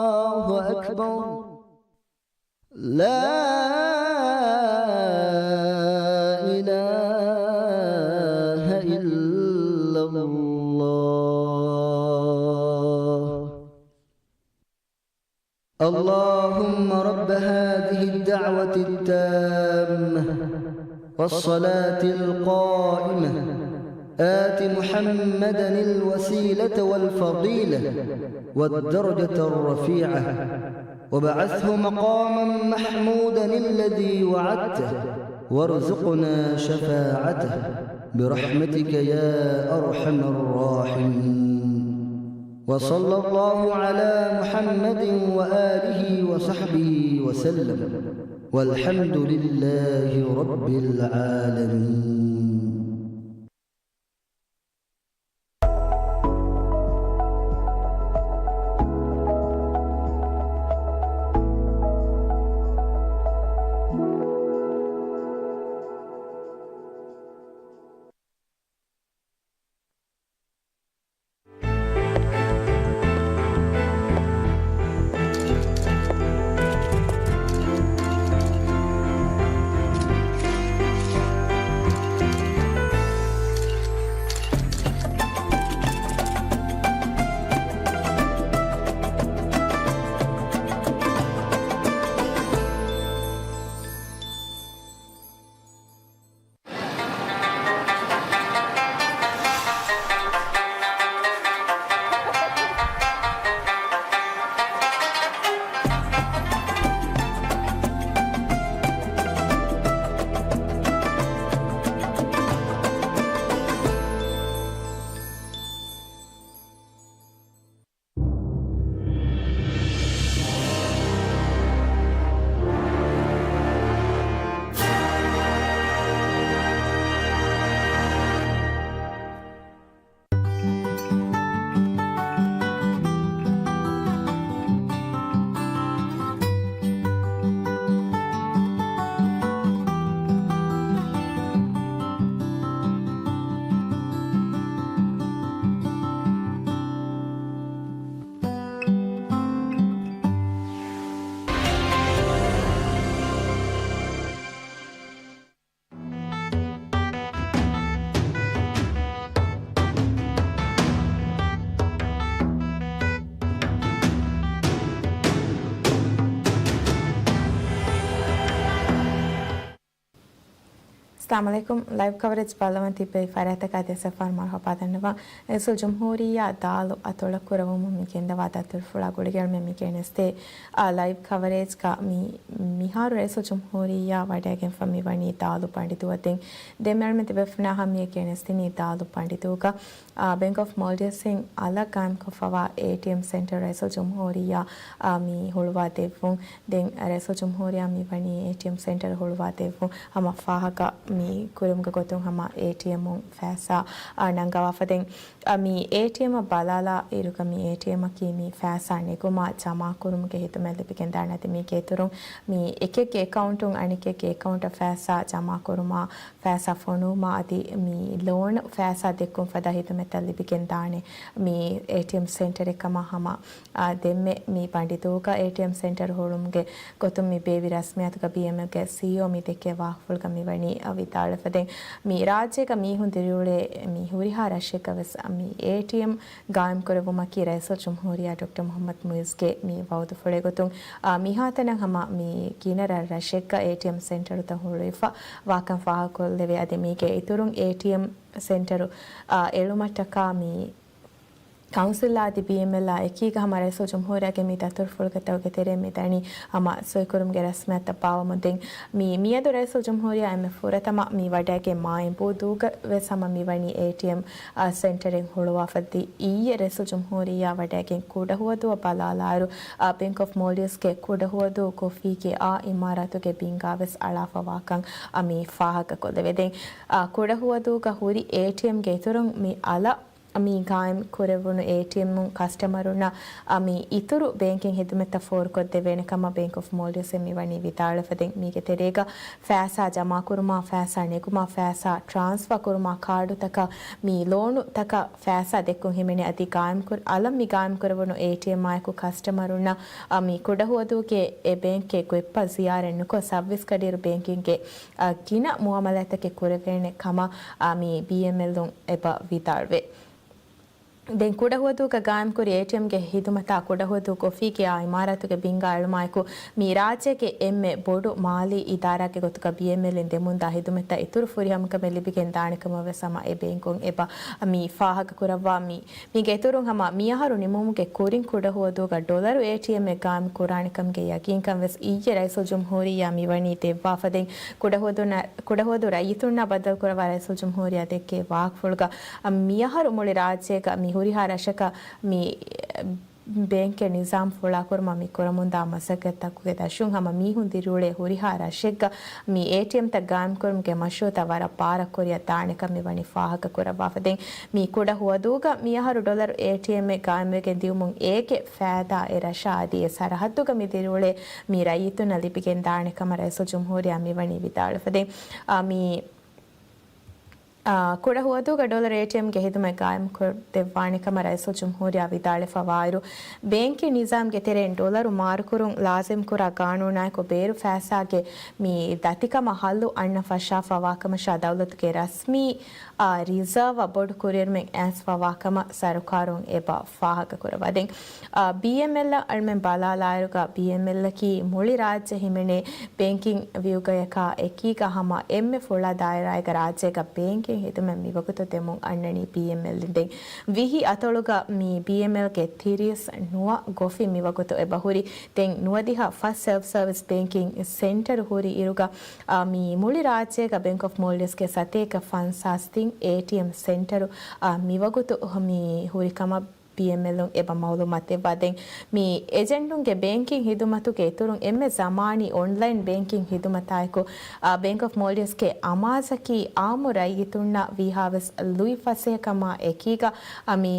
الله أكبر. لا إله إلا الله. اللهم رب هذه الدعوة التامة والصلاة القائمة، آت محمدا الوسيلة والفضيلة والدرجة الرفيعة، وابعثه مقاما محمودا الذي وعدته، وارزقنا شفاعته برحمتك يا أرحم الراحمين. وصلى الله على محمد وآله وصحبه وسلم. والحمد لله رب العالمين. އައްސަލާމު ޢަލައިކުމް. ލައިވް ކަވަރޭޖް ބައްލަވަން ތިއްބެވި ފަރާތަކާ ދެއްސަފާން މަރުޙަބާ ދަންނަވަން. ރައީސުލްޖުމްހޫރިއްޔާ ދާލު އަތޮޅަށް ކުރެވުމުން މި ގެންދަވާ ދަތުރުފުޅާ ގުޅިގެން މި ގެނެސްދޭ، އާ، ލައިވް ކަވަރޭޖްގަ މި، މިހާރު ރައީސުލްޖުމްހޫރިއްޔާ ވަޑައިގެންފަ މިވަނީ ދާލު ބަނޑިދޫއަށް. ދެން ދެންމެ އަޅަމެން ތިބޭފުޅުންނާ ހަމަ މި ގެނެސްދިނީ ދާލު ބަނޑިދޫގަ. އާ، ބޭންކް އޮފް މޯލްޑިވްސްއިން އަލަށް ގާއިމްކޮށްފަވާ އޭޓީއެމް ސެންޓަރު ރައީސުލްޖުމްހޫރިއްޔާ، އާ، މި ހުޅުވާ ދެއްވުން. ދެން ރައީސުލްޖުމްހޫރިއްޔާ މިވަނީ އޭޓީއެމް ސެންޓަރު ހުޅުވާ ދެއްވުން. ހަމަ ފާހަގަ މި ކުރިމުގެ ގޮތުން ހަމަ އޭޓީއެމުން ފައިސާ، އާ، ނަންގަވާފަ. ދެން، އާ، މި އޭޓީއެމަށް ބަލާލާ އިރުގަ މި އޭޓީއެމަކީ މި ފައިސާ ނެގުމާ ޖަމާކުރުމުގެ ހިދުމަތް ލިބިގެންދާނެ. އަދި މީގެ އިތުރުން މި އެކެއްގެ އެކައުންޓުން އަނެކެއްގެ އެކައުންޓަށް ފައިސާ ޖަމާކުރުމާ، ފައިސާ ފޮނުވުމާ އަދި މި ލޯނު ފައިސާ ދެއްކުން ފަދަ ހިދުމަތްތައް ލިބިގެންދާނެ މި އޭޓީއެމް ސެންޓަރެއް ކަމަށް ހަމަ، އާ، ދެންމެ މި ބަނޑިދޫގަ އޭޓީއެމް ސެންޓަރު ހުޅުމުގެ ގޮތުން މި ބޭއްވި ރަސްމިއްޔާތުގަ ބީއެމްއެލްގެ ސީއީއޯ މި ދެއްކޭ ވާހަކަފުޅުގަ މިވަނީ، އާ، ވިދާޅުވެފަ. ދެން މި ރާއްޖޭގަ މީހުން ދިރިއުޅޭ މި ހުރިހާ ރަށެއްގަ ވެސް މި އޭޓީއެމް ގާއިމްކުރެއްވުމަކީ ރައީސުލްޖުމްހޫރިއްޔާ ޑޮކްޓަރ މުޙައްމަދު މުޢިއްޒުގެ މި ވައުދުފުޅެއް ގޮތުން، އާ، މިހާތަނަށް ހަމަ މި ގިނަ ރަށްރަށެއްގަ އޭޓީއެމް ސެންޓަރުތައް ހުޅުވިފަ ވާކަން ފާހަގަކޮށްލެވޭ. އަދި މީގެ އިތުރުން އޭޓީއެމް ސެންޓަރު، އާ، އެޅުމަށްޓަކާ މި ކައުންސިލްއާ އަދި ބީއެމްއެލްއާ އެކީގަ ހަމަ ރައީސުލްޖުމްހޫރިއްޔާގެ މި ދަތުރުފުޅުގެ ތަކުގެ ތެރެއިން މި ދަނީ ހަމަ ސޮއިކުރުމުގެ ރަސްމިއްޔާތުތައް ބާއްވަމުން. ދެން މި މިއަދު ރައީސުލްޖުމްހޫރިއްޔާ އެންމެ ފުރަތަމަ މި ވަޑައިގެން މާއިންބޫދޫގަ ވެސް ހަމަ މިވަނީ އޭޓީއެމް، އާ، ސެންޓަރެއް ހުޅުވާފަ. އަދި އިއްޔެ ރައީސުލްޖުމްހޫރިއްޔާ ވަޑައިގެން ކުޑަހުވަދޫއަށް ބަލާލާއިރު، އާ، ބޭންކް އޮފް މޯލްޑިވްސްގެ ކުޑަހުވަދޫ ކޮފީގެ އާ އިމާރާތުގެ ބިންގާ ވެސް އަޅާފަ ވާކަން، އާ، މި ފާހަގަކޮށްލެވޭ. ދެން، އާ، ކުޑަހުވަދޫގަ ހުރި އޭޓީއެމްގެ އިތުރުން މި އަލަށް މި ގާއިމް ކުރެވުނު އޭޓީއެމުން ކަސްޓަމަރުންނަށް، އަ، މި އިތުރު ބޭންކިން ހިދުމަތްތައް ފޯރުކޮށްދެވޭނެ ކަމަށް ބޭންކް އޮފް މޯލްޑިވްސްއިން މިވަނީ ވިދާޅުވެފަ. ދެން މީގެ ތެރޭގަ ފައިސާ ޖަމާކުރުމާ، ފައިސާ ނެގުމާ، ފައިސާ ޓްރާންސްފާ ކުރުމާ، ކާޑުތަކަށް މި ލޯނުތަކަށް ފައިސާ ދެއްކުން ހިމެނޭ. އަދި ގާއިމް ކުރ-، އަލަށް މި ގާއިމް ކުރެވުނު އޭޓީއެމްއާއެކު ކަސްޓަމަރުންނަށް، އަ، މި ކުޑަހުވަދޫގެ އެ ބޭންކެއް ގޮތްޕަށް ޒިޔާރަތް ނުކޮށް، ސަރވިސް ކަޑިއިރު ބޭންކިންގެ، އަ، ގިނަ މުއާމަލާތްތަކެއް ކުރެވޭނެ ކަމަށް، އަ، މި ބީއެމްއެލުން އެބަ ވިދާޅުވޭ. ދެން ކުޑަހުވަދޫގަ ގާއިމްކުރި އޭޓީއެމްގެ ހިދުމަތާ ކުޑަހުވަދޫ ކޮފީގެ އާ އިމާރާތުގެ ބިންގާ އެޅުމާއެކު، މި ރާއްޖޭގެ އެންމެ ބޮޑު މާލީ އިދާރާގެ ގޮތުގަ ބީއެމްއެލްއިން ދެމުންދާ ހިދުމަތްތައް އިތުރު ފުރިހަމަކަމެއް ލިބިގެން ދާނެ ކަމަށް ވެސް ހަމަ އެ ބޭންކުން އެބަ މި ފާހަގަ ކުރައްވާ. މި، މީގެ އިތުރުން ހަމަ މިއަހަރު ނިމުމުގެ ކުރިން ކުޑަހުވަދޫގަ ޑޮލަރު އޭޓީއެމްއެއް ގާއިމް ކުރާނެ ކަމުގެ ޔަގީންކަން ވެސް އިއްޔެ ރައީސުލްޖުމްހޫރިއްޔާ މިވަނީ ދެއްވާފަ. ދެން ކުޑަހުވަދޫ ރައްޔިތުންނާ ބައްދަލުކުރައްވާ ރައީސުލްޖުމްހޫރިއްޔާ ދެއްކޭ ވާހަކަފުޅުގަ، އަ، މިއަހަރު މުޅި ރާއްޖޭގަ މި ހުރިހާ ރަށަކަށް މި ބޭންކެއް ނިޒާމް ފުޅާކުރުމަށް މި ކުރަމުންދާ މަސައްކަތްތަކުގެ ދަށުން ހަމަ މީހުން ދިރިއުޅޭ ހުރިހާ ރަށެއްގަ މި އޭޓީއެމްތައް ގާއިމްކުރުމުގެ މަޝްރޫއުތައް ވަރަށް ބާރަށް ކުރިއަށް ދާނެކަން މިވަނީ ފާހަގަކުރައްވާފަ. ދެން މި ކުޑަހުވަދޫގަ މިއަހަރު ޑޮލަރު އޭޓީއެމްއެއް ގާއިމްވެގެން ދިއުމުން އޭގެ ފައިދާ އެ ރަށާ އަދި އެ ސަރަހައްދުގަ މި ދިރިއުޅޭ މި ރައްޔިތުންނަށް ލިބިގެން ދާނެ ކަމަށް ރައީސުލްޖުމްހޫރިއްޔާ މިވަނީ ވިދާޅުވެފަ. ދެން، އާ، މި އާ، ކުޑަހުވަދޫގަ ޑޮލަރު އޭޓީއެމްގެ ހިދުމަތް ގާއިމްކޮށްދެއްވާނެ ކަމަށް ރައީސުލްޖުމްހޫރިއްޔާ ވިދާޅުވެފަވާއިރު، ބޭންކިން ނިޒާމްގެ ތެރެއިން ޑޮލަރު މާރުކުރުން ލާޒިމްކުރާ ގާނޫނާއެކު ބޭރު ފައިސާގެ މި ދަތިކަމަށް ހައްލު އަންނަން ފަށާފަވާކަމަށާ ދައުލަތުގެ ރަސްމީ، އާ، ރިޒާވަށް ބޮޑު ކުރިއެރުމެއް އައިސްފަވާކަމަށް ސަރުކާރުން އެބަ ފާހަގަކުރައްވާ. ދެން، އާ، ބީއެމްއެލްއަށް އަޅަމެން ބަލާލާއިރުގަ ބީއެމްއެލްއަކީ މުޅި ރާއްޖެ ހިމެނޭ ބޭންކިން ވިއުގަޔަކާ އެކީގަ ހަމަ އެންމެ ފުޅާ ދާއިރާއެއްގަ ރާއްޖޭގަ ބޭންކިން ހިދުމަތް މިވަގުތު ދެމުން އަންނަނީ ބީއެމްއެލްއިން. ދެން ވިހި އަތޮޅުގަ މި ބީއެމްއެލްގެ ތިރީސް ނުވަ ގޮފި މިވަގުތު އެބަހުރި. ދެން ނުވަދިހަ ފަސް ސެލްފް ސަރވިސް ބޭންކިން ސެންޓަރު ހުރި އިރުގަ، އާ، މި މުޅި ރާއްޖޭގަ ބޭންކް އޮފް މޯލްޑިވްސްގެ ސަތޭކަ ފަންސާސް ތިން އޭޓީއެމް ސެންޓަރު، އާ، މިވަގުތު މި ހުރި ކަމަށް ބީއެމްއެލުން އެބަ މައުލޫމާތު ދެއްވާ. ދެން މި އެޖެންޓުންގެ ބޭންކިން ހިދުމަތުގެ އިތުރުން އެންމެ ޒަމާނީ އޮންލައިން ބޭންކިން ހިދުމަތާއެކު، އާ، ބޭންކް އޮފް މޯލްޑިވްސްގެ އަމާޒަކީ އާއްމު ރައްޔިތުންނަށް ވީހާވެސް ލުއިފަސޭހަކަމާ އެކީގަ، އާ، މި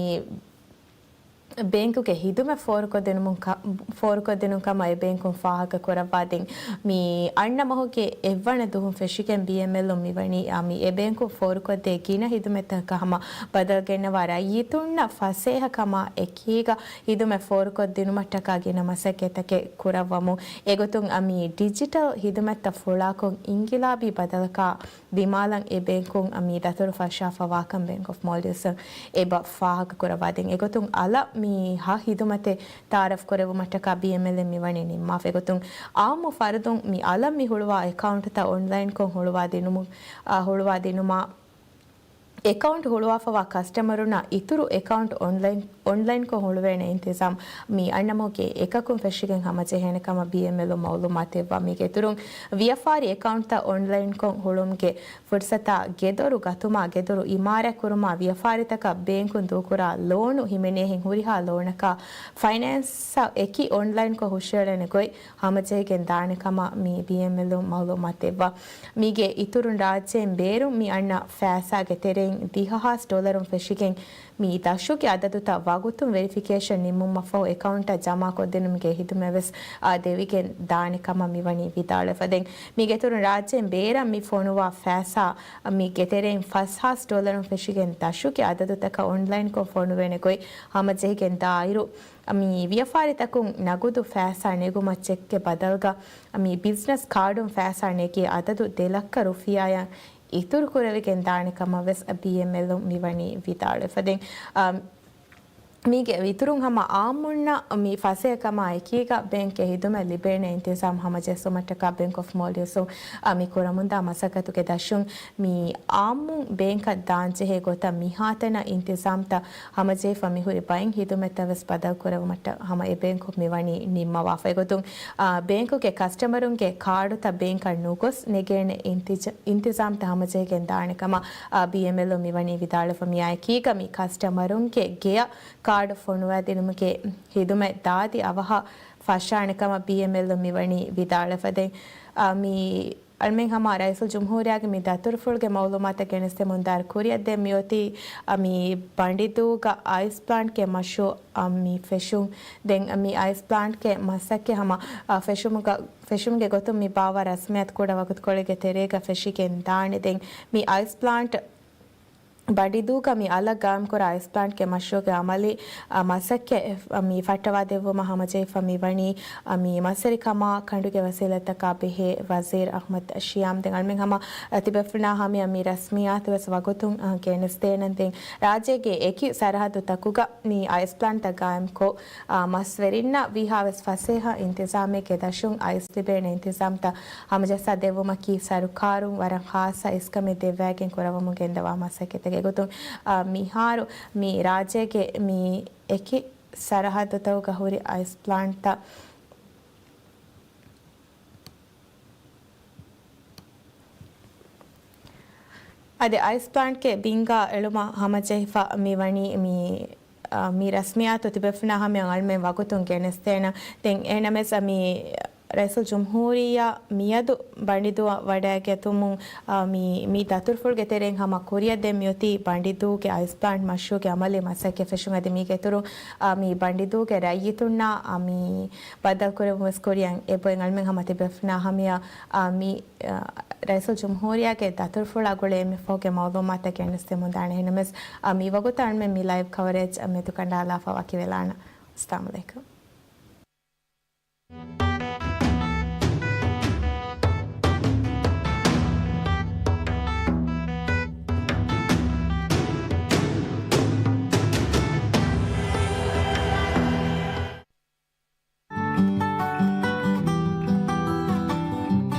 ބޭންކުގެ ހިދުމަތް ފޯރުކޮށްދިނުމުން ކަ-، ފޯރުކޮށްދިނުން ކަމަށް އެ ބޭންކުން ފާހަގަ ކުރައްވާ. ދެން މި އަންނަ މަހުގެ އެއްވަނަ ދުވަހުން ފެށިގެން ބީއެމްއެލުން މިވަނީ، އާ، މި އެ ބޭންކުން ފޯރުކޮށްދޭ ގިނަ ހިދުމަތްތަކަކަށް ހަމަ ބަދަލު ގެންނަވާ ރައްޔިތުންނަށް ފަސޭހަކަމާ އެކީގަ ހިދުމަތް ފޯރުކޮށްދިނުމަށްޓަކާ ގިނަ މަސައްކަތްތަކެއް ކުރައްވަމުން. އެގޮތުން އަ، މި ޑިޖިޓަލް ހިދުމަތްތައް ފުޅާކޮށް އިންގިލާބީ ބަދަލަކާ ދިމާލަށް އެ ބޭންކުން އަ، މި ދަތުރު ފަށާފަވާކަން ބޭންކް އޮފް މޯލްޑިވްސްއިން އެބަ ފާހަގަކުރައްވާ. ދެން އެގޮތުން އަލަށް ހަ ހިދުމަތެއް ތައާރަފް ކުރެވުމަށްޓަކާ ބީއެމްއެލްއިން މިވަނީ ނިންމާފަ. އެގޮތުން އާއްމު ފަރުދުން މި އަލަށް މި ހުޅުވާ އެކައުންޓްތައް އޮންލައިންކޮށް ހުޅުވާ ދިނުމު، އާ، ހުޅުވާ ދިނުމާ، އެކައުންޓް ހުޅުވާފަވާ ކަސްޓަމަރުންނަށް އިތުރު އެކައުންޓް އޮންލައިން، އޮންލައިންކޮށް ހުޅުވޭނެ އިންތިޒާމް މި އަންނަމުގެ އެކަކުން ފެށިގެން ހަމަޖެހޭނެ ކަމަށް ބީއެމްއެލްއުން މައުލޫމާތު ދެއްވާ. މީގެ އިތުރުން ވިޔަފާރި އެކައުންޓްތައް އޮންލައިންކޮށް ހުޅުމުގެ ފުރުސަތާ ގެދޮރު ގަތުމާ، ގެދޮރު އިމާރާތް ކުރުމާ، ވިޔަފާރިތަކަށް ބޭންކުން ދޫކުރާ ލޯނު ހިމެނޭހެން ހުރިހާ ލޯނަކާ ފައިނޭންސްއަށް އެކި އޮންލައިންކޮށް ހުށައެޅޭނެ ގޮތް ހަމަޖެހިގެން ދާނެ ކަމަށް މި ބީއެމްއެލްއުން މައުލޫމާތު ދެއްވާ. މީގެ އިތުރުން ރާއްޖޭން ބޭރުން މި އަންނަ ފައިސާގެ ތެރެއިން ދިހަ ހާސް ޑޮލަރުން ފެށިގެން މި ދަށުގެ އަދަދުތައް ވަގުތުން ވެރިފިކޭޝަން ނިންމުމަށްފަހު އެކައުންޓަށް ޖަމާކޮށްދިނުމުގެ ހިދުމަތްވެސް، އާ، ދެވިގެން ދާނެ ކަމަށް މިވަނީ ވިދާޅުވެފަ. ދެން މީގެ އިތުރުން ރާއްޖޭން ބޭރަށް މި ފޮނުވާ ފައިސާ މީގެ ތެރެއިން ފަސް ހާސް ޑޮލަރުން ފެށިގެން ދަށުގެ އަދަދުތަކަށް އޮންލައިންކޮށް ފޮނުވޭނެ ގޮތް ހަމަޖެހިގެން ދާއިރު، މި ވިޔަފާރިތަކުން ނަގުދު ފައިސާ ނެގުމަށް ޗެކްގެ ބަދަލުގަ މި ބިޒްނަސް ކާޑުން ފައިސާ ނެގި އަދަދު ދެ ލައްކަ ރުފިޔާއަށް އިތުރު ކުރެވިގެން ދާނެ ކަމަށް ވެސް ބީއެމްއެލްއުން މިވަނީ ވިދާޅުވެފަ. ދެން، އާ، މީގެ އިތުރުން ހަމަ އާއްމުންނަށް މި ފަސޭހަކަމާ އެކީގަ ބޭންކްގެ ހިދުމަތް ލިބޭނެ އިންތިޒާމް ހަމަޖެއްސުމަށްޓަކާ ބޭންކް އޮފް މޯލްޑިވްސްއުން، އާ، މި ކުރަމުންދާ މަސައްކަތުގެ ދަށުން މި އާއްމު ބޭންކަށް ދާންޖެހޭ ގޮތަށް މިހާތަނަށް އިންތިޒާމްތައް ހަމަޖެހިފަ މިހުރި ބައެއް ހިދުމަތްތައް ވެސް ބަދަލު ކުރެވުމަށްޓަ ހަމަ އެ ބޭންކު މިވަނީ ނިންމަވާފަ. އެގޮތުން، އާ، ބޭންކުގެ ކަސްޓަމަރުންގެ ކާޑުތައް ބޭންކަށް ނުގޮސް ނެގޭނެ އިންތިޒ-، އިންތިޒާމްތައް ހަމަޖެހިގެން ދާނެ ކަމަށް، އާ، ބީއެމްއެލްއުން މިވަނީ ވިދާޅުވެފަ. މިއާއެކީގަ މި ކަސްޓަމަރުންގެ ގެޔަށް ކާޑު ފޮނުވާދިނުމުގެ ހިދުމަތް ދާދި އަވަހަށް ފަށާނެ ކަމަށް ބީއެމްއެލްއުން މިވަނީ ވިދާޅުވެފަ. ދެން، އާ، މި އަޅުމެން ހަމަ ރައީސުލްޖުމްހޫރިއްޔާގެ މި ދަތުރުފުޅުގެ މައުލޫމާތަށް ގެނެސްދެމުން ދާއިރު ކުރިއަށްދޭން މިއޮތީ، އަ، މި ބަނޑިދޫގަ އައިސް ޕްލާންޓްގެ މަޝްރޫއު، އަ، މި ފެށުން. ދެން މި އައިސް ޕްލާންޓްގެ މަސައްކަތް ހަމަ، އަ، ފެށުމުގަ-، ފެށުމުގެ ގޮތުން މި ބާއްވާ ރަސްމިއްޔާތު ކުޑަ ވަގުތުކޮޅެއްގެ ތެރޭގަ ފެށިގެން ދާނެ. ދެން މި އައިސް ޕްލާންޓް ބަނޑިދޫގަ މި އަލަށް ގާއިމްކުރާ އައިސް ޕްލާންޓްގެ މަޝްރޫއުގެ އަމަލީ، އަ، މަސައްކަތް މި ފައްޓަވާދެއްވުމަށް ހަމަޖެހިފަ މިވަނީ، އަ، މި މަސްވެރިކަމާ ކަނޑުގެ ވަސީލަތްތަކާ ބެހޭ ވަޒީރު އަޙްމަދު ޝިޔާމް. ދެން އަޅުމެން ހަމަ، އަ، ތިބޭފުޅުންނާ ހަމަޔަށް މި ރަސްމިއްޔާތު ވެސް ވަގުތުން، އަ، ގެނެސްދޭނަން. ދެން ރާއްޖޭގެ އެކި ސަރަހައްދުތަކުގަ މި އައިސް ޕްލާންޓްތައް ގާއިމްކޮށް، އާ، މަސްވެރިންނަށް ވީހާވެސް ފަސޭހަ އިންތިޒާމެއްގެ ދަށުން އައިސް ލިބޭނެ އިންތިޒާމްތައް ހަމަޖައްސާ ދެއްވުމަކީ ސަރުކާރުން ވަރަށް ޚާއްޞަ އިސްކަމެއް ދެއްވައިގެން ކުރައްވަމުން ގެންދަވާ މަސައްކަތެއް. އެގޮތުން، އާ، މިހާރު މި ރާއްޖޭގެ މި އެކި ސަރަހައްދުތަކުގަ ހުރި އައިސް ޕްލާންޓްތައް އަދި އައިސް ޕްލާންޓްގެ ބިންގާ އެޅުމަށް ހަމަޖެހިފަ މިވަނީ މި، އަ، މި ރަސްމިއްޔާތު ތިބޭފުޅުންނާ ހަމަޔަށް އަޅުމެން ވަގުތުން ގެނެސްދޭނަން. ދެން އެހެންނަމަވެސް މި ރައީސުލްޖުމްހޫރިއްޔާ މިއަދު ބަނޑިދޫއަށް ވަޑައިގަތުމުން، އަ، މި، މި ދަތުރުފުޅުގެ ތެރެއިން ހަމަ ކުރިއަށްދޭން މިއޮތީ ބަނޑިދޫގެ އައިސް ޕްލާންޓް މަޝްރޫއުގެ އަމަލީ މަސައްކަތް ފެށުން. އަދި މީގެ އިތުރުން، އަ، މި ބަނޑިދޫގެ ރައްޔިތުންނާ، އަ، މި ބައްދަލުކުރެއްވުން ވެސް ކުރިއަށް އެބައޮތް. އަޅުމެން ހަމަ ތިބޭފުޅުންނާ ހަމަޔަށް، އަ، މި، އަ، ރައީސުލްޖުމްހޫރިއްޔާގެ ދަތުރުފުޅާ ގުޅޭ އެންމެ ފަހުގެ މައުލޫމާތައް ގެނެސްދެމުން ދާނެ. އެހެންނަމަވެސް، އަ، މިވަގުތަށް އަޅުމެން މި ލައިވް ކަވަރޭޖް މެދުކަނޑާލާފަ ވަކިވެލާނަން. އައްސަލާމު ޢަލައިކުމް.